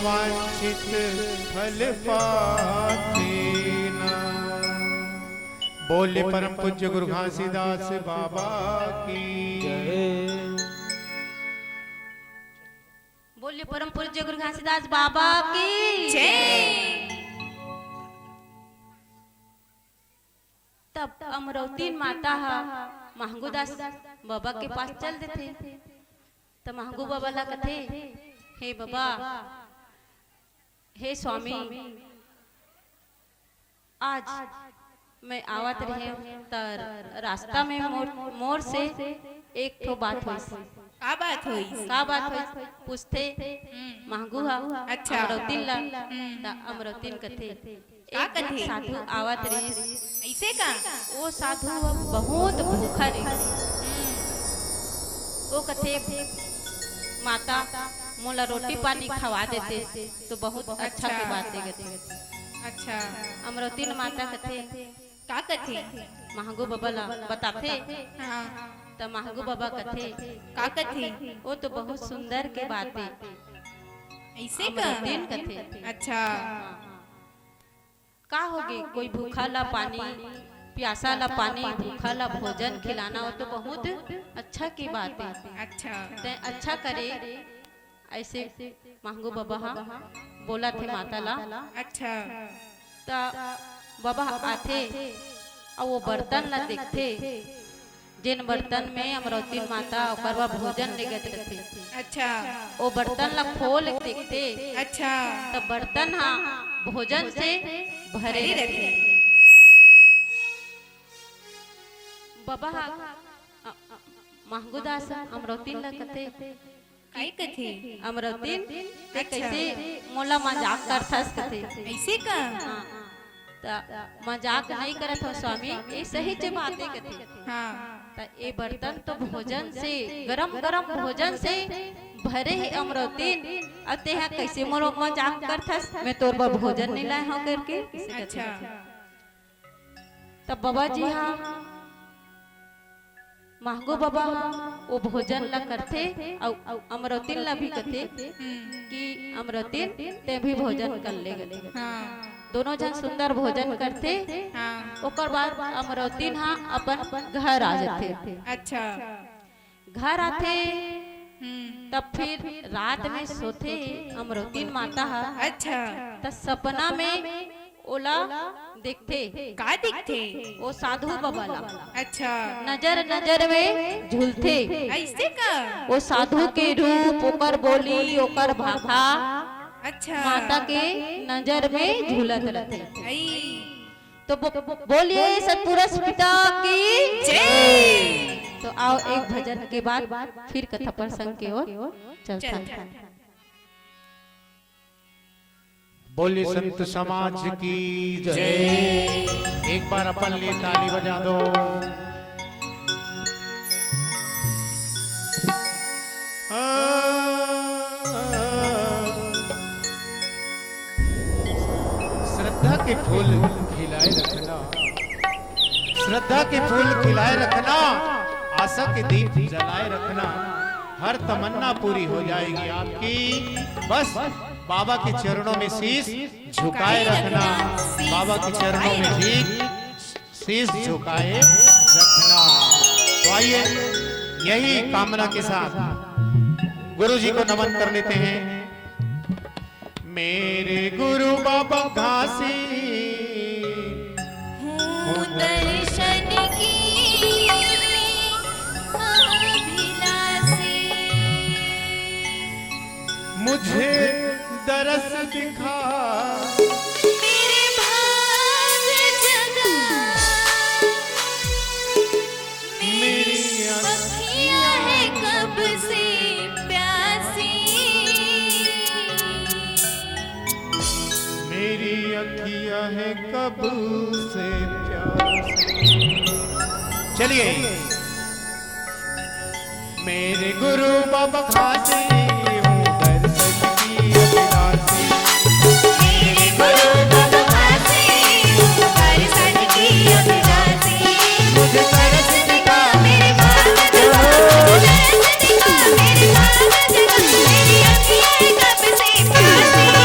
वांछित फल पाते ना। बोलिए परम पूज्य गुरु घासीदास बाबा की। बोलिए परम पूज्य गुरु घासीदास बाबा की। तब अमरौतीन माता ह महंगू दास बाबा के पास चल देथे। त महंगू बाबा ला कथे, हे बाबा, हे स्वामी, आज मैं आवत रहेंव त रास्ता में मोर, मोर से एक ठो बात होइस। का बात होइस? का बात होइस? पूछथे महंगू ह। अच्छा। अमरौतीन ला। त अमरौतीन कथे, का एक झन कथे? साधु आवत रहिस। अइसे का? वो साधु ह बहुत भूखा रहिस। वो कथे, माता, मोला रोटी पानी खवा देते तो बहुत अच्छा के बात हे कथे। अच्छा। अमरौतीन माता कथे, का कथे? महंगू बाबा ला बताथे। हाँ। त महंगू बाबा कथे, का कथे? वो तो बहुत सुंदर के बात हे। अइसे का? अमरौतीन कथे। अच्छा। का होगे, कोई भूखा ला पानी, प्यासा ला पानी, भूखा ला भोजन खिलाना, वो तो बहुत अच्छा की बात हे। अच्छा। तैं अच्छा करे, अइसे महंगू बाबा ह बोलथे माता ला। अच्छा। त बाबा ह आथे, अउ वो बर्तन ला देखथे, जेन बर्तन में अमरौतीन माता ओकर बर भोजन लेगत रथे। अच्छा। वो बर्तन ला खोल के देखथे। अच्छा। त बर्तन ह भोजन से भरे रथे। बाबा ह, अ, अ, महंगू दास अमरौतीन ला कथे, काई कथे? अमरौतीन, तैं अच्छा। कइसे मोला मजाक करथस कथे। अइसे का? हाँ। त मजाक नइ करत हंव स्वामी, ये सही च बात हे कथे। हाँ। त ये बर्तन तो भोजन से, गरम गरम भोजन से भरे हे अमरौतीन, अउ तैं ह कइसे मोला मजाक करथस, मैं तोर बर भोजन नइ लाय हंव करके। अच्छा। त बाबा जी ह, महंगू बाबा ह वो भोजन ला करथे, अउ अमरौतीन ला भी कथे कि अमरौतीन, तैं भी भोजन कर ले। हाँ। दोनों झन सुंदर भोजन करथे। हाँ। ओकर बाद अमरौतीन ह अपन घर आ जाथे। अच्छा। घर आथे, हम्म। तब फिर रात में सोथे अमरौतीन माता ह। अच्छा। त सपना में ओला देखथे। का देखथे? वो साधु बाबा ला। अच्छा। नजर नजर में झूलथे। अइसे का? वो साधु के रूप, ओकर बोली, ओकर भाखा, अच्छा। माता के नजर में झूलत रथे। अई। तो बो-, बोलिए सतपुरुष पिता की जय। तो आओ, एक भजन के बाद फिर कथा प्रसंग के ओर चलथन। चलथन। बोलिए संत समाज की जय। जय। एक बार अपन लिए ताली बजा दो। हाँ। श्रद्धा के फूल खिलाए रखना, श्रद्धा के फूल खिलाए रखना, आशा के दीप जलाए रखना, हर तमन्ना पूरी हो जाएगी आपकी। बस बाबा के चरणों में शीश झुकाए रखना, बाबा के चरणों में शीश, शीश झुकाए रखना। तो आइए, यही कामना के साथ गुरु जी को नमन कर लेते हैं। मेरे गुरु बाबा घासी हूँ दर्शन की अभिलाषी। मुझे दरस दिखा। मेरे भाग जगा। मेरी अखियाँ है कब से प्यासी। मेरी अखियाँ है कब से प्यासी। चलिए। मेरे गुरु बाबा खासी हूँ दर्शन की अभिलाषी। मेरे गुरु बाबा खासी हूँ दर्शन की अभिलाषी। मुझे तरस दिखा मेरे बाबा जगा, मुझे तरस दिखा मेरे बाबा जगा। मेरी अखियाँ कब से प्यासी।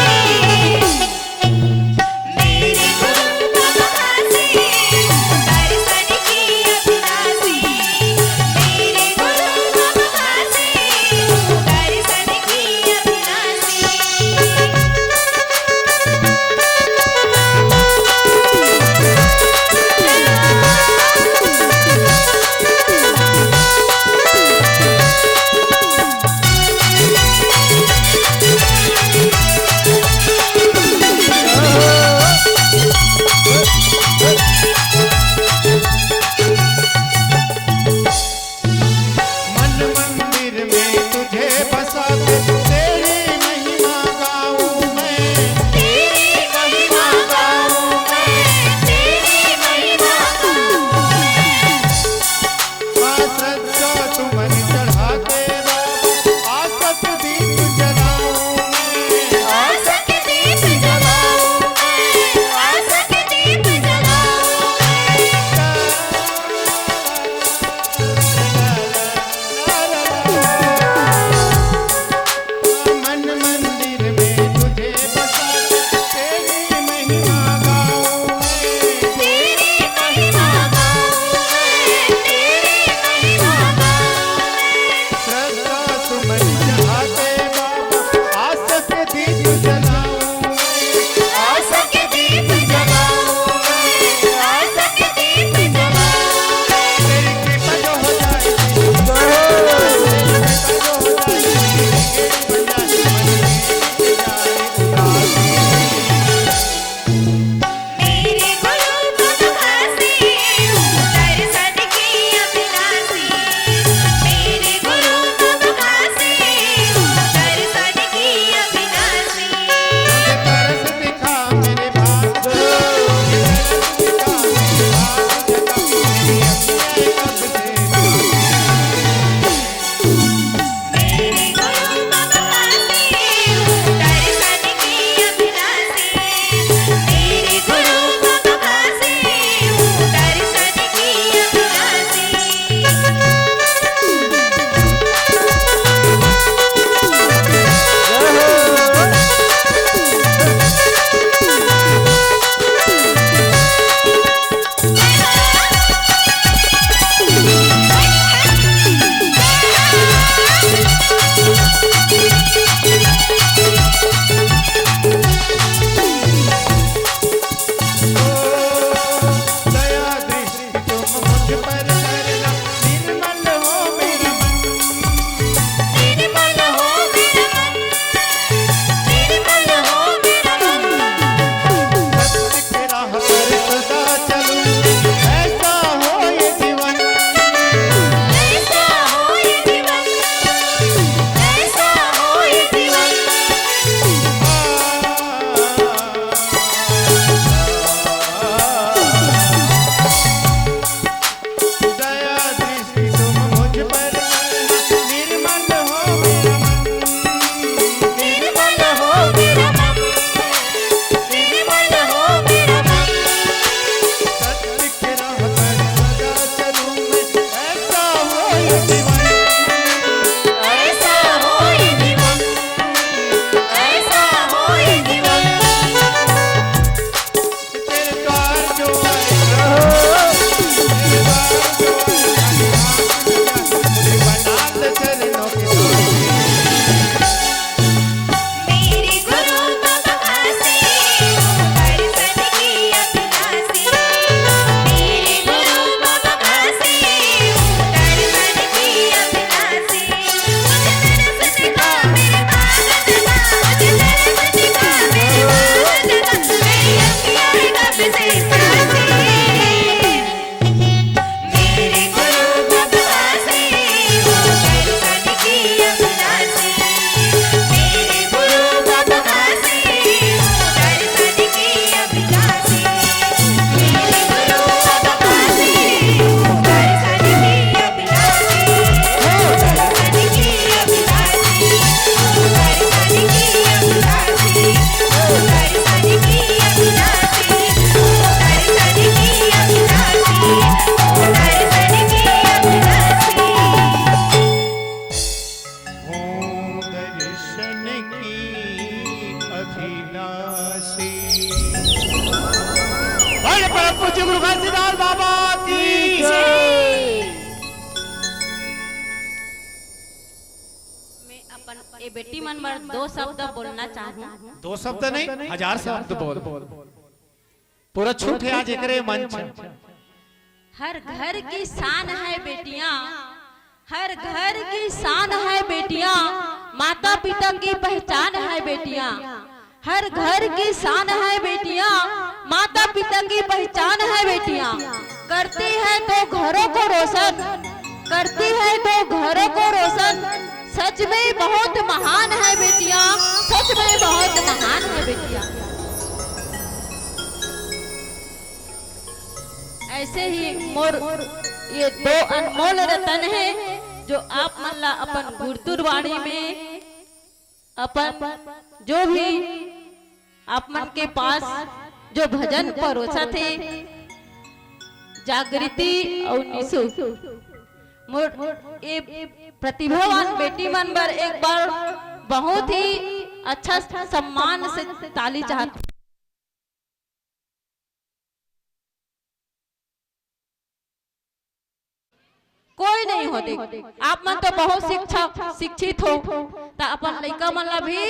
पूज्य गुरु घासीदास बाबा की जय। मैं अपन ए बेटी मन बर दो शब्द बोलना चाहूँ। दो शब्द नहीं, हजार शब्द बोल। पूरा छूट है आज एकरे मंच। हर घर की शान है बेटियां, हर घर की शान है बेटियां, माता पिता की पहचान है बेटियां। हर घर की शान है बेटियां, माता पिता की पहचान है बेटियां। करती है तो घरों को रोशन, करती है तो घरों को रोशन। सच में बहुत महान है बेटियां, सच में बहुत महान है बेटियां। ऐसे ही मोर ये दो अनमोल रतन है, जो आप मन ला अपन गुरतुर वाणी में अपन जो भी आप मन के पास जो भजन परोसत हे, जागृति अउ निशु, मोर ए प्रतिभावान बेटी मन बर एक बार बहुत ही अच्छा सम्मान से ताली चाहत। कोई नहीं हो, देख, आप मन तो बहुत शिक्षा, शिक्षित हो, त अपन लइका मन ला भी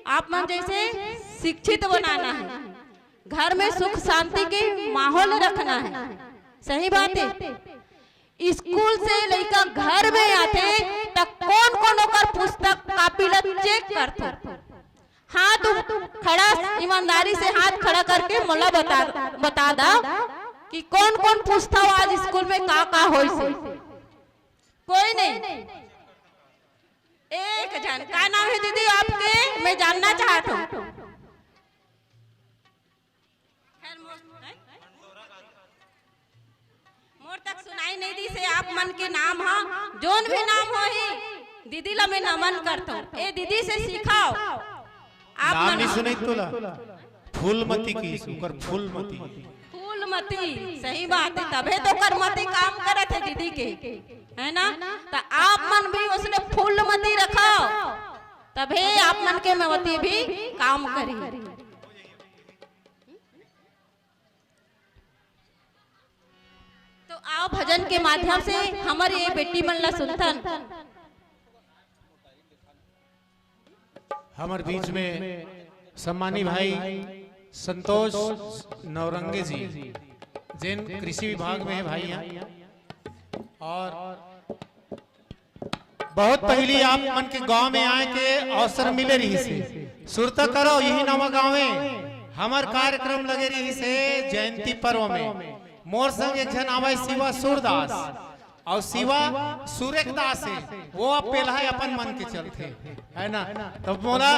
आप मन जैसे शिक्षित बनाना है। घर में सुख शांति के माहौल रखना है। सही बात है। स्कूल से लइका घर में आथे, त कौन कौन ओकर पुस्तक कापी ला चेक करथे? हाथ उप-, खड़ा, ईमानदारी से हाथ खड़ा करके मोला बता, बता दा कि कौन कौन पूछता हो आज स्कूल में का का होइस हे? कोई नहीं। एक जन, का नाम है दीदी आपके? मैं जानना चाहत हूँ। खैर, मोर, हैं? मोर तक सुनाई नहीं दिस हे आप मन के नाम हा, जोन भी नाम होही, दीदी ला मैं नमन करथों। ए दीदी से सीखव। आप नाम मन नहीं सुनाई तोला? फूलमती की, ओकर फूलमती। फूलमती, सही बात है, तभे तो ओकर मती काम करत है दीदी के, है ना? त आप मन भी उसने फूलमती रखव, तभे आप मन के मती भी काम करी। तो आओ, भजन के माध्यम से हमर ये बेटी मन ला सुनथन। हमर बीच में सम्मानी भाई संतोष नौरंगे जी, जेन कृषि विभाग में है भाई यहाँ, और बहुत पहिली आप मन के गांव में आए के अवसर मिले रहिस हे। सुरता करो, यही नवा गांव में हमर कार्यक्रम लगे रहिस हे जयंती पर्व में। मोर संग एक झन आवय शिवा सूरदास, अउ शिवा सुरेखदास हे, वो अब पेलहा अपन मन के चलथे, है ना? तब मोला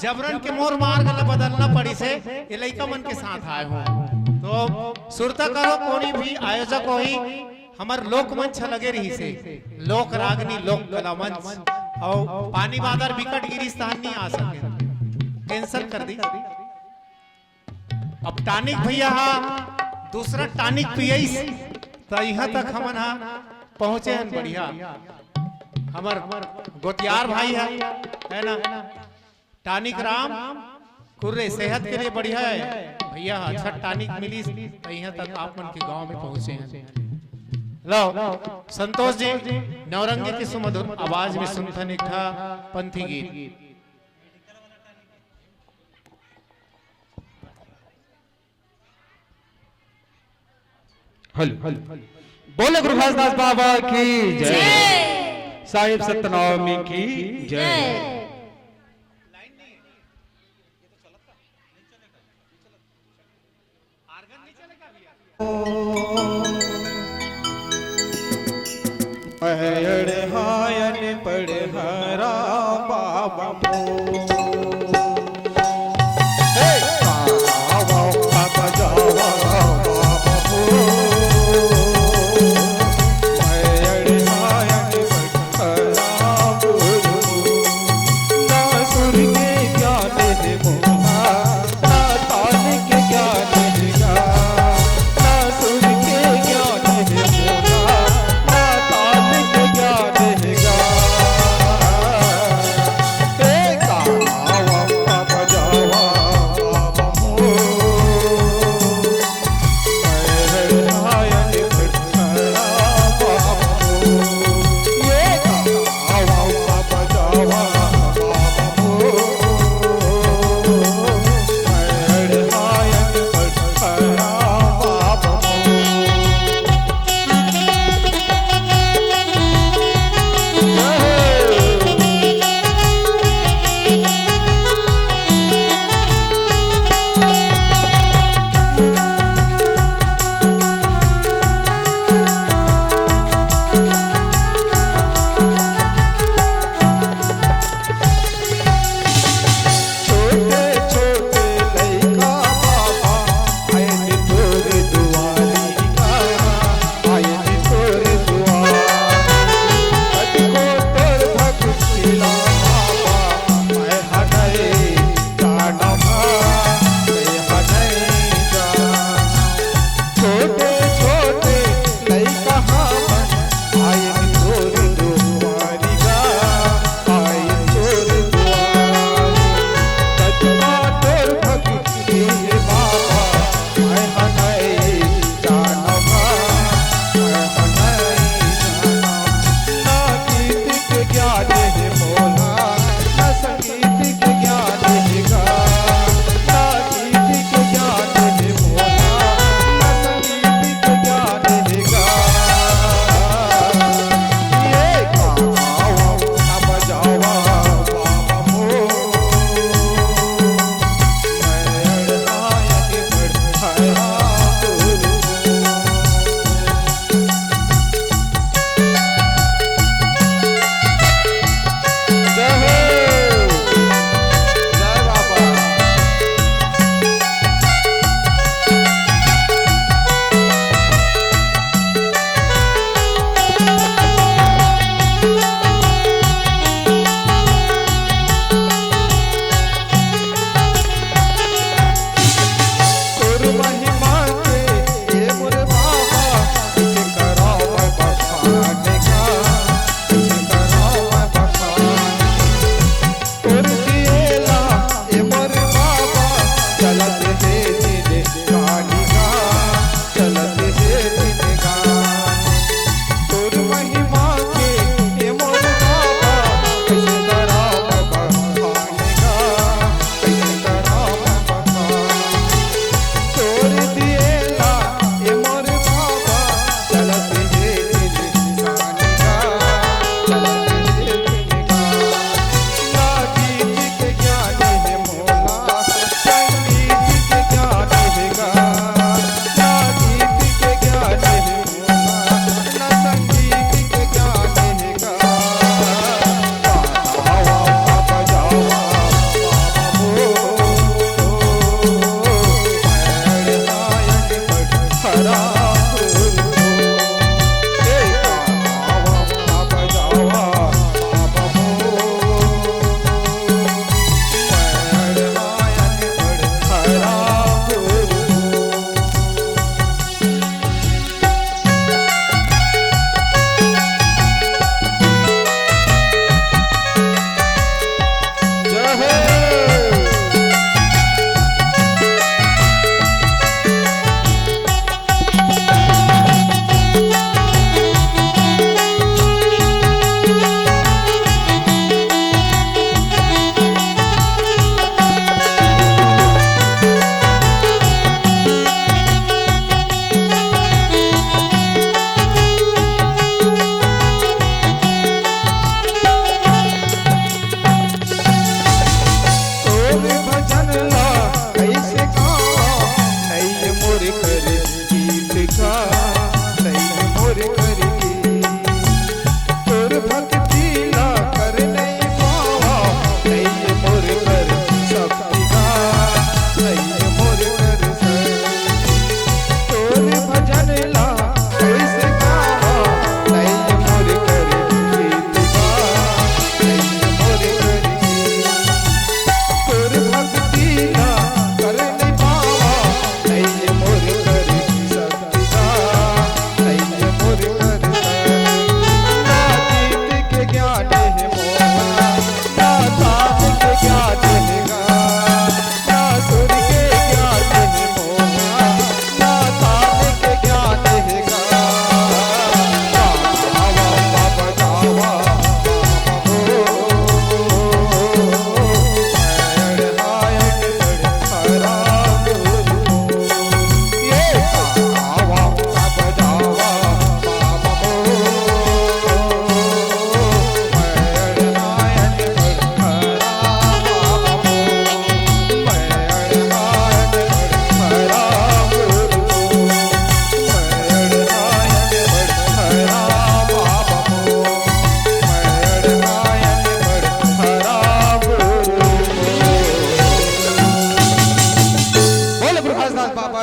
जबरन के मोर मार्ग ला बदलना पड़िस हे, ये लइका मन के साथ आए हों। तो सुरता करो, कोनी भी आयोजक होही, हमर लोकमंच लगे रहिस हे, लोक रागनी, लोक कला मंच, अउ पानी बादर बिकट गिरिस तहन नहीं आ सके, cancel कर दी। अब टानिक भैया हा दूसरा टानिक पियइस, त इहां तक हमन हा पहुंचे हन। बढ़िया, हमर गोतियार भाई हा, है ना? टानिक राम कुर्रे सेहत के लिए बढ़िया है भैया, अच्छा टानिक मिलिस, त इहां तक आप मन के गांव में पहुंचे हैं। लो, संतोष जी नौरंगी के सुमधुर आवाज में सुनथन एक ठा पंथी गीत। हेलो, बोले गुरु घासीदास बाबा की जय। जय। साहिब सतनामी की जय। जय। पढ़हायन पढ़हरा बाबा।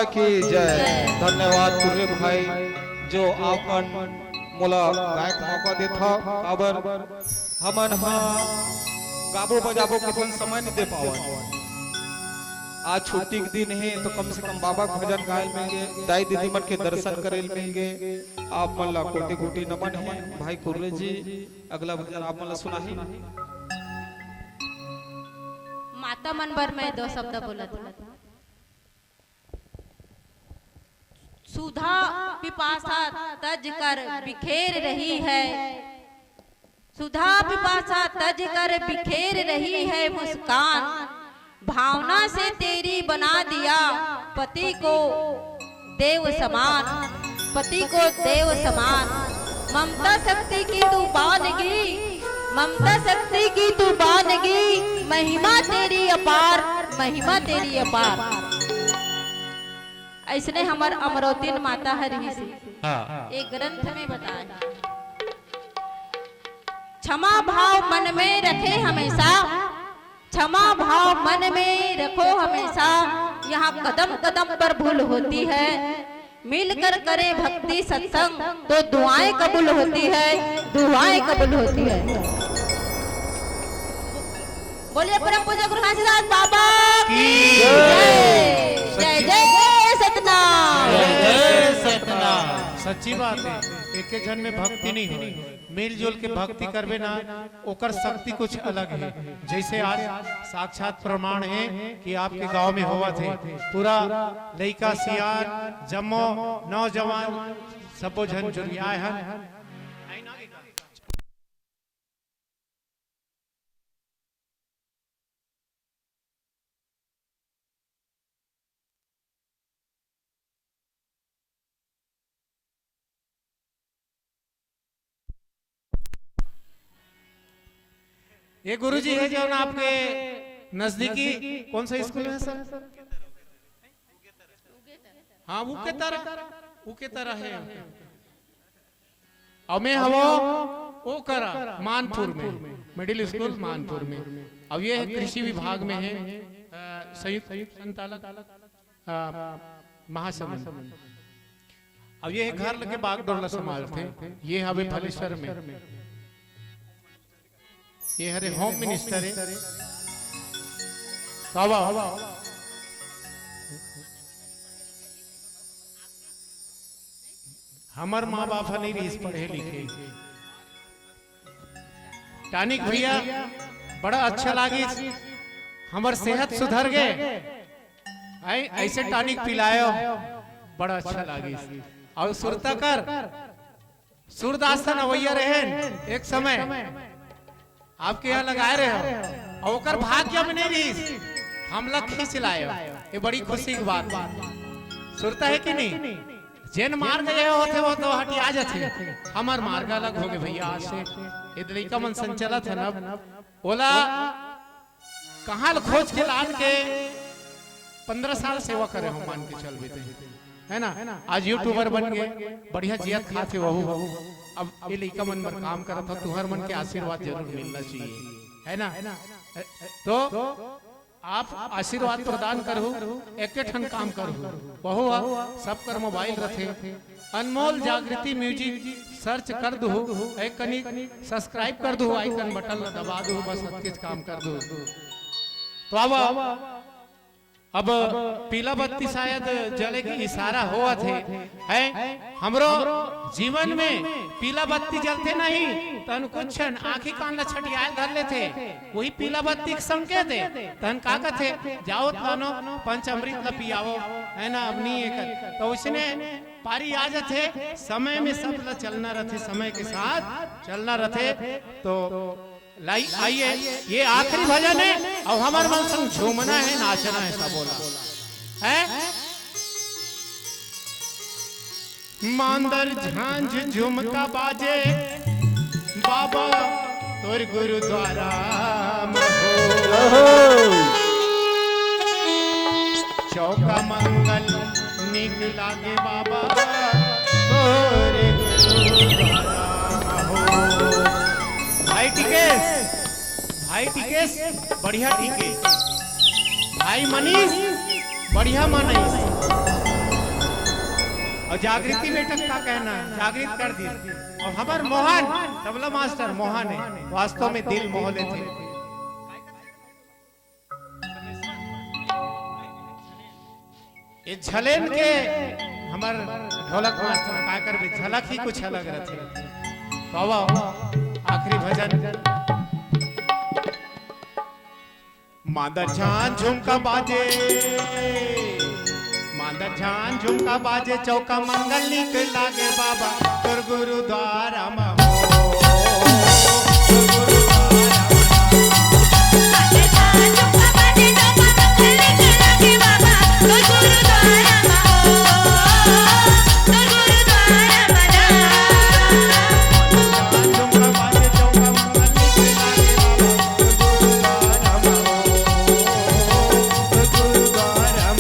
की जय। धन्यवाद कुर्रे भाई, जो आप मन मोला गायक मौका देथा, काबर हमन ह गाबो बजाबो के अपन समय नहीं दे पावन। आज छुट्टी के दिन हे, तो कम से कम बाबा के भजन गायल मिल गे, दाई दीदी मन के दर्शन करे मिल गे। आप मन ला कोटि कोटि नमन हे भाई कुर्रे जी। अगला भजन आप मन ला सुनाही। माता मन बर मैं दो शब्द बोलत हूँ। सुधा पिपासा तज कर बिखेर रही है, सुधा पिपासा तज कर बिखेर रही है मुस्कान। भावना से तेरी बना दिया पति को देव समान, पति को देव समान। ममता शक्ति की तू बानगी, ममता शक्ति की तू बानगी, महिमा तेरी अपार, महिमा तेरी अपार। ऐसने हमर अमरौतिन माता ह रिहिस हे। हाँ। एक ग्रंथ में बताए, क्षमा भाव मन में रखे हमेशा, क्षमा भाव मन में रखो हमेशा। यहाँ कदम कदम पर भूल होती है, मिलकर करें भक्ति सत्संग तो दुआएं कबूल होती है, दुआएं कबूल होती है। बोलिए परम पूज्य गुरु घासीदास बाबा की जय। जय जय सतनाम। जय जय सतनाम। सच्ची बात है, एक झन में भक्ति नहीं हो, मिलजुल के भक्ति करबे ना, ओकर शक्ति कुछ अलग है। जैसे आज साक्षात प्रमाण है कि आपके गांव में होवत है, पूरा लइका सियान जम्मो नौजवान सबो झन जुरियाए हन। ये गुरुजी है जो ना आपके नजदीकी कौन सा स्कूल है सर? हाँ, वो के तरह, वो के तरह है। और मैं हवो ओ करा मानपुर में, मिडिल स्कूल मानपुर में। अब ये है कृषि विभाग में है, अ, संयुक्त संचालक, अ, महासमुंद। अब ये है घर लगे बागडोर ला संभालते, ये हवे भलेसर में। ये हरे होम मिनिस्टर है। बाबा, हमर माँ बाप ह नहीं रहिस पढ़े लिखे। टॉनिक भैया, बड़ा अच्छा लागिस, हमर सेहत सुधर गे। ऐ-, ऐसे टॉनिक पिलायो, बड़ा अच्छा लागिस। और सुरता कर, सूरदास ह नवैया रहेन एक समय, आपके यहाँ लगाए रहे हो, और ओकर भाग्य में नहीं रहिस, हमला खींच लायो। ये बड़ी खुशी की बात। सुरता है कि नहीं? जेन मार्ग ये होथे, वो तो हटिया जाथे। हमर मार्ग अलग होगे भैया। आज से ये लइका मन संचलत है ना, ओला कहाँ ल खोज के लान के पंद्रह साल सेवा करे हो, मान के चल बीते, है ना? आज यूट्यूबर बन गए, बढ़िया जियत खात हे वहू। अब ये लइका मन बर काम करत हो, तुहर मन के आशीर्वाद जरूर मिलना चाहिए, है ना? तो आप आशीर्वाद प्रदान करहु, एक ठन काम करहु, वहू ह सबकर मोबाइल रथे, अनमोल जागृति म्यूजिक सर्च कर दुहु, एक कनी सब्सक्राइब कर दुहु, आइकन बटन ला दबा दुहु, बस अतकेच काम कर दुहु। तो अब, अब पीला बत्ती शायद जले के इशारा होवत हे, है? हमरो जीवन में पीला बत्ती जलथे नहीं, तन कुछ क्षण आँखी कान ला छटियाए धर लेथे, वही पीला बत्ती के संकेत हे। तन का कथे, "जाओ तानो पंच अमृत ला पियावो", है ना? अब नहीं एक तो उसने पारी आ जाथे, समय में सब ला चलना रथे, समय के साथ चलना रथे। तो लाई, आइए, ये आखिरी भजन है और हमर मन संग झूमना है, नाचना है, सब बोला है। मांदर झांझ झुमका बाजे, बाबा तोर गुरुद्वारा म हो। ओहो। चौका मंगल निक लागे बाबा तोर गुरुद्वारा म हो। भाई टिकेश, भाई टिकेश, बढ़िया टिकेश। भाई मनीष, बढ़िया मनीष। अउ जागृति बेटा का कहना हे, जागृत कर दिस। अउ हमर मोहन, तबला मास्टर मोहन हे, वास्तव में दिल मोह लेथे। ये झलेन के हमर ढोलक मास्टर का करबे, झलक ही कुछ अलग रथे। बाबा, आखिरी भजन। मांदर झान झुमका बाजे, मांदर झान झुमका बाजे, चौका मंगल निक लागे बाबा, तोर गुरुद्वारा म हो, तोर गुरुद्वारा म।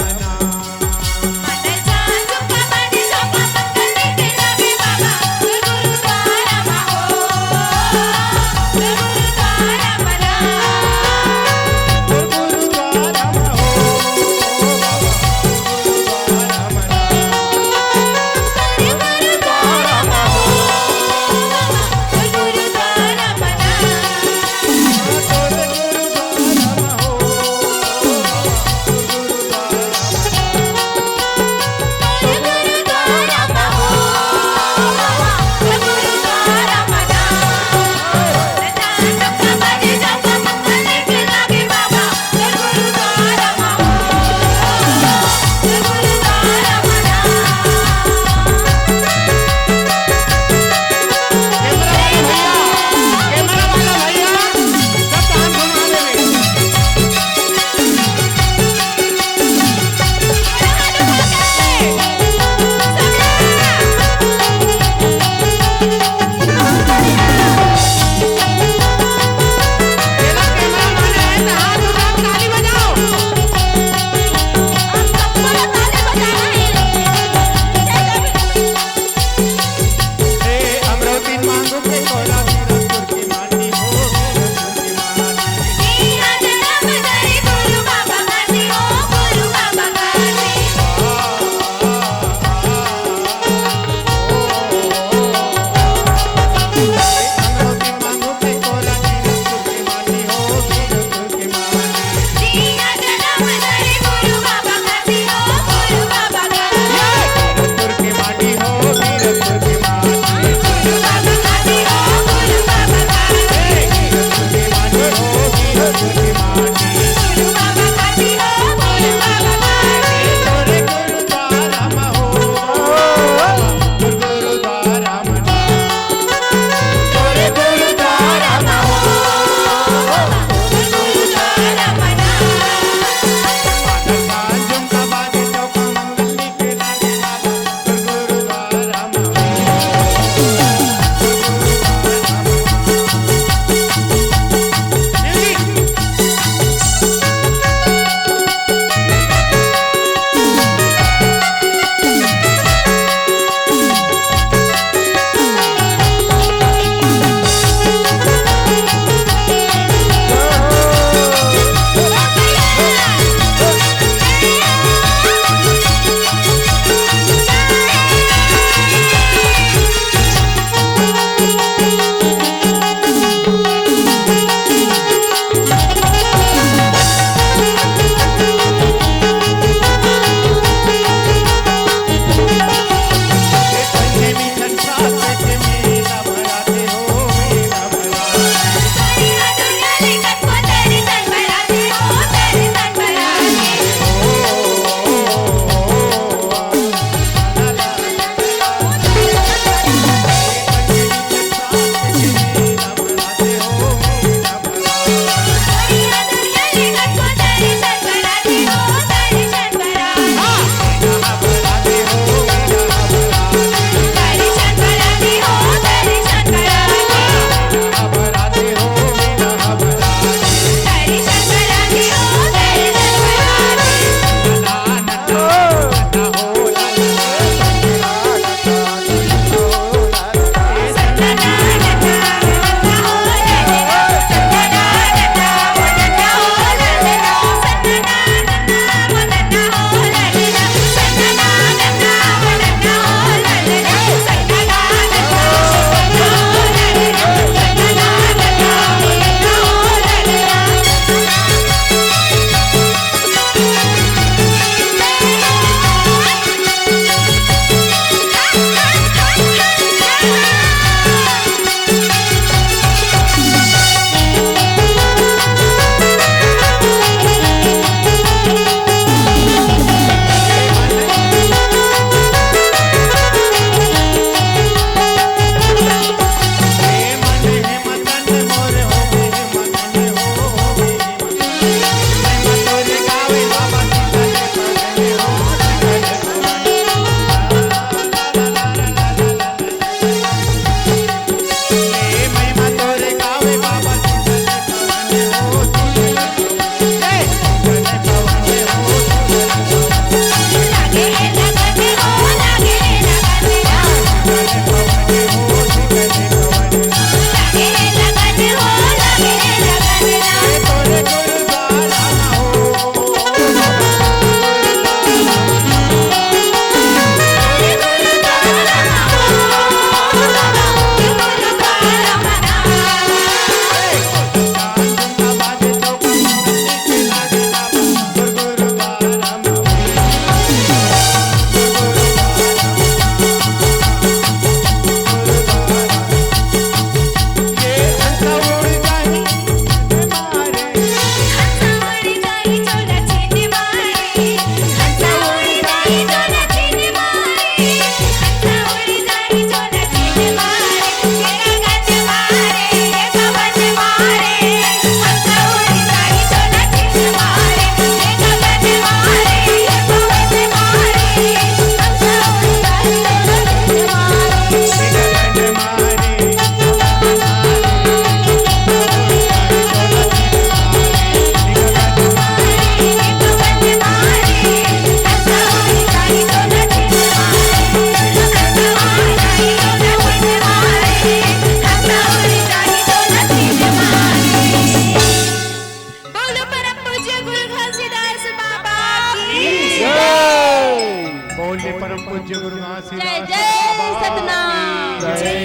पूज्य गुरु घासीदास जय जय बाबा सतनाम। की जय।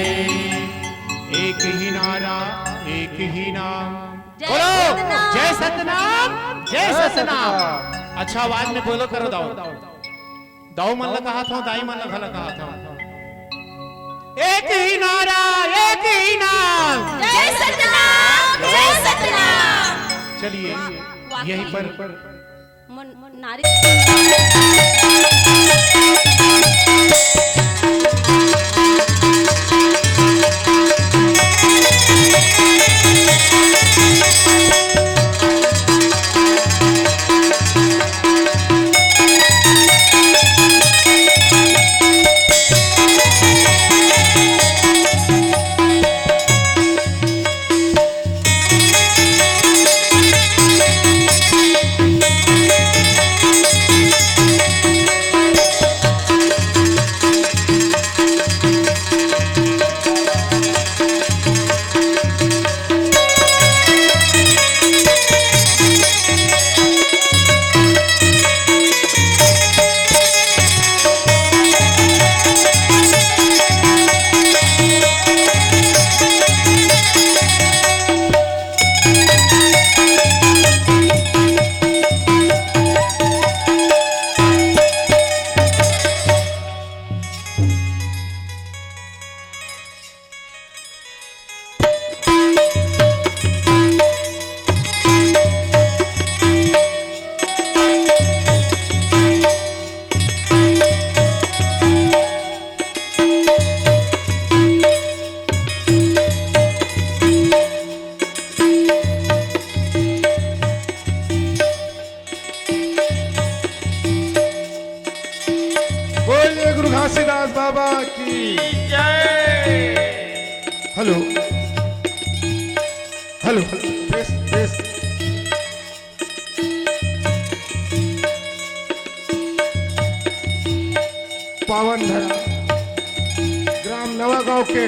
एक ही नारा, एक ही नाम। जय बोलो, सतनाम। जय सतनाम, जय जय सतनाम। सतनाम। अच्छा आवाज में बोलो करो दाऊ। दाऊ मन ला कहा था, दाई मन ला घला कहा था। एक ही नारा, एक ही नाम। जय सतनाम, जय सतनाम। चलिए, वाह, वाह। यहीं पर मन, मन नारी बोलिए गुरु घासीदास बाबा की जय। Hello, hello, hello, base, base. पावन धरा ग्राम नवागांव के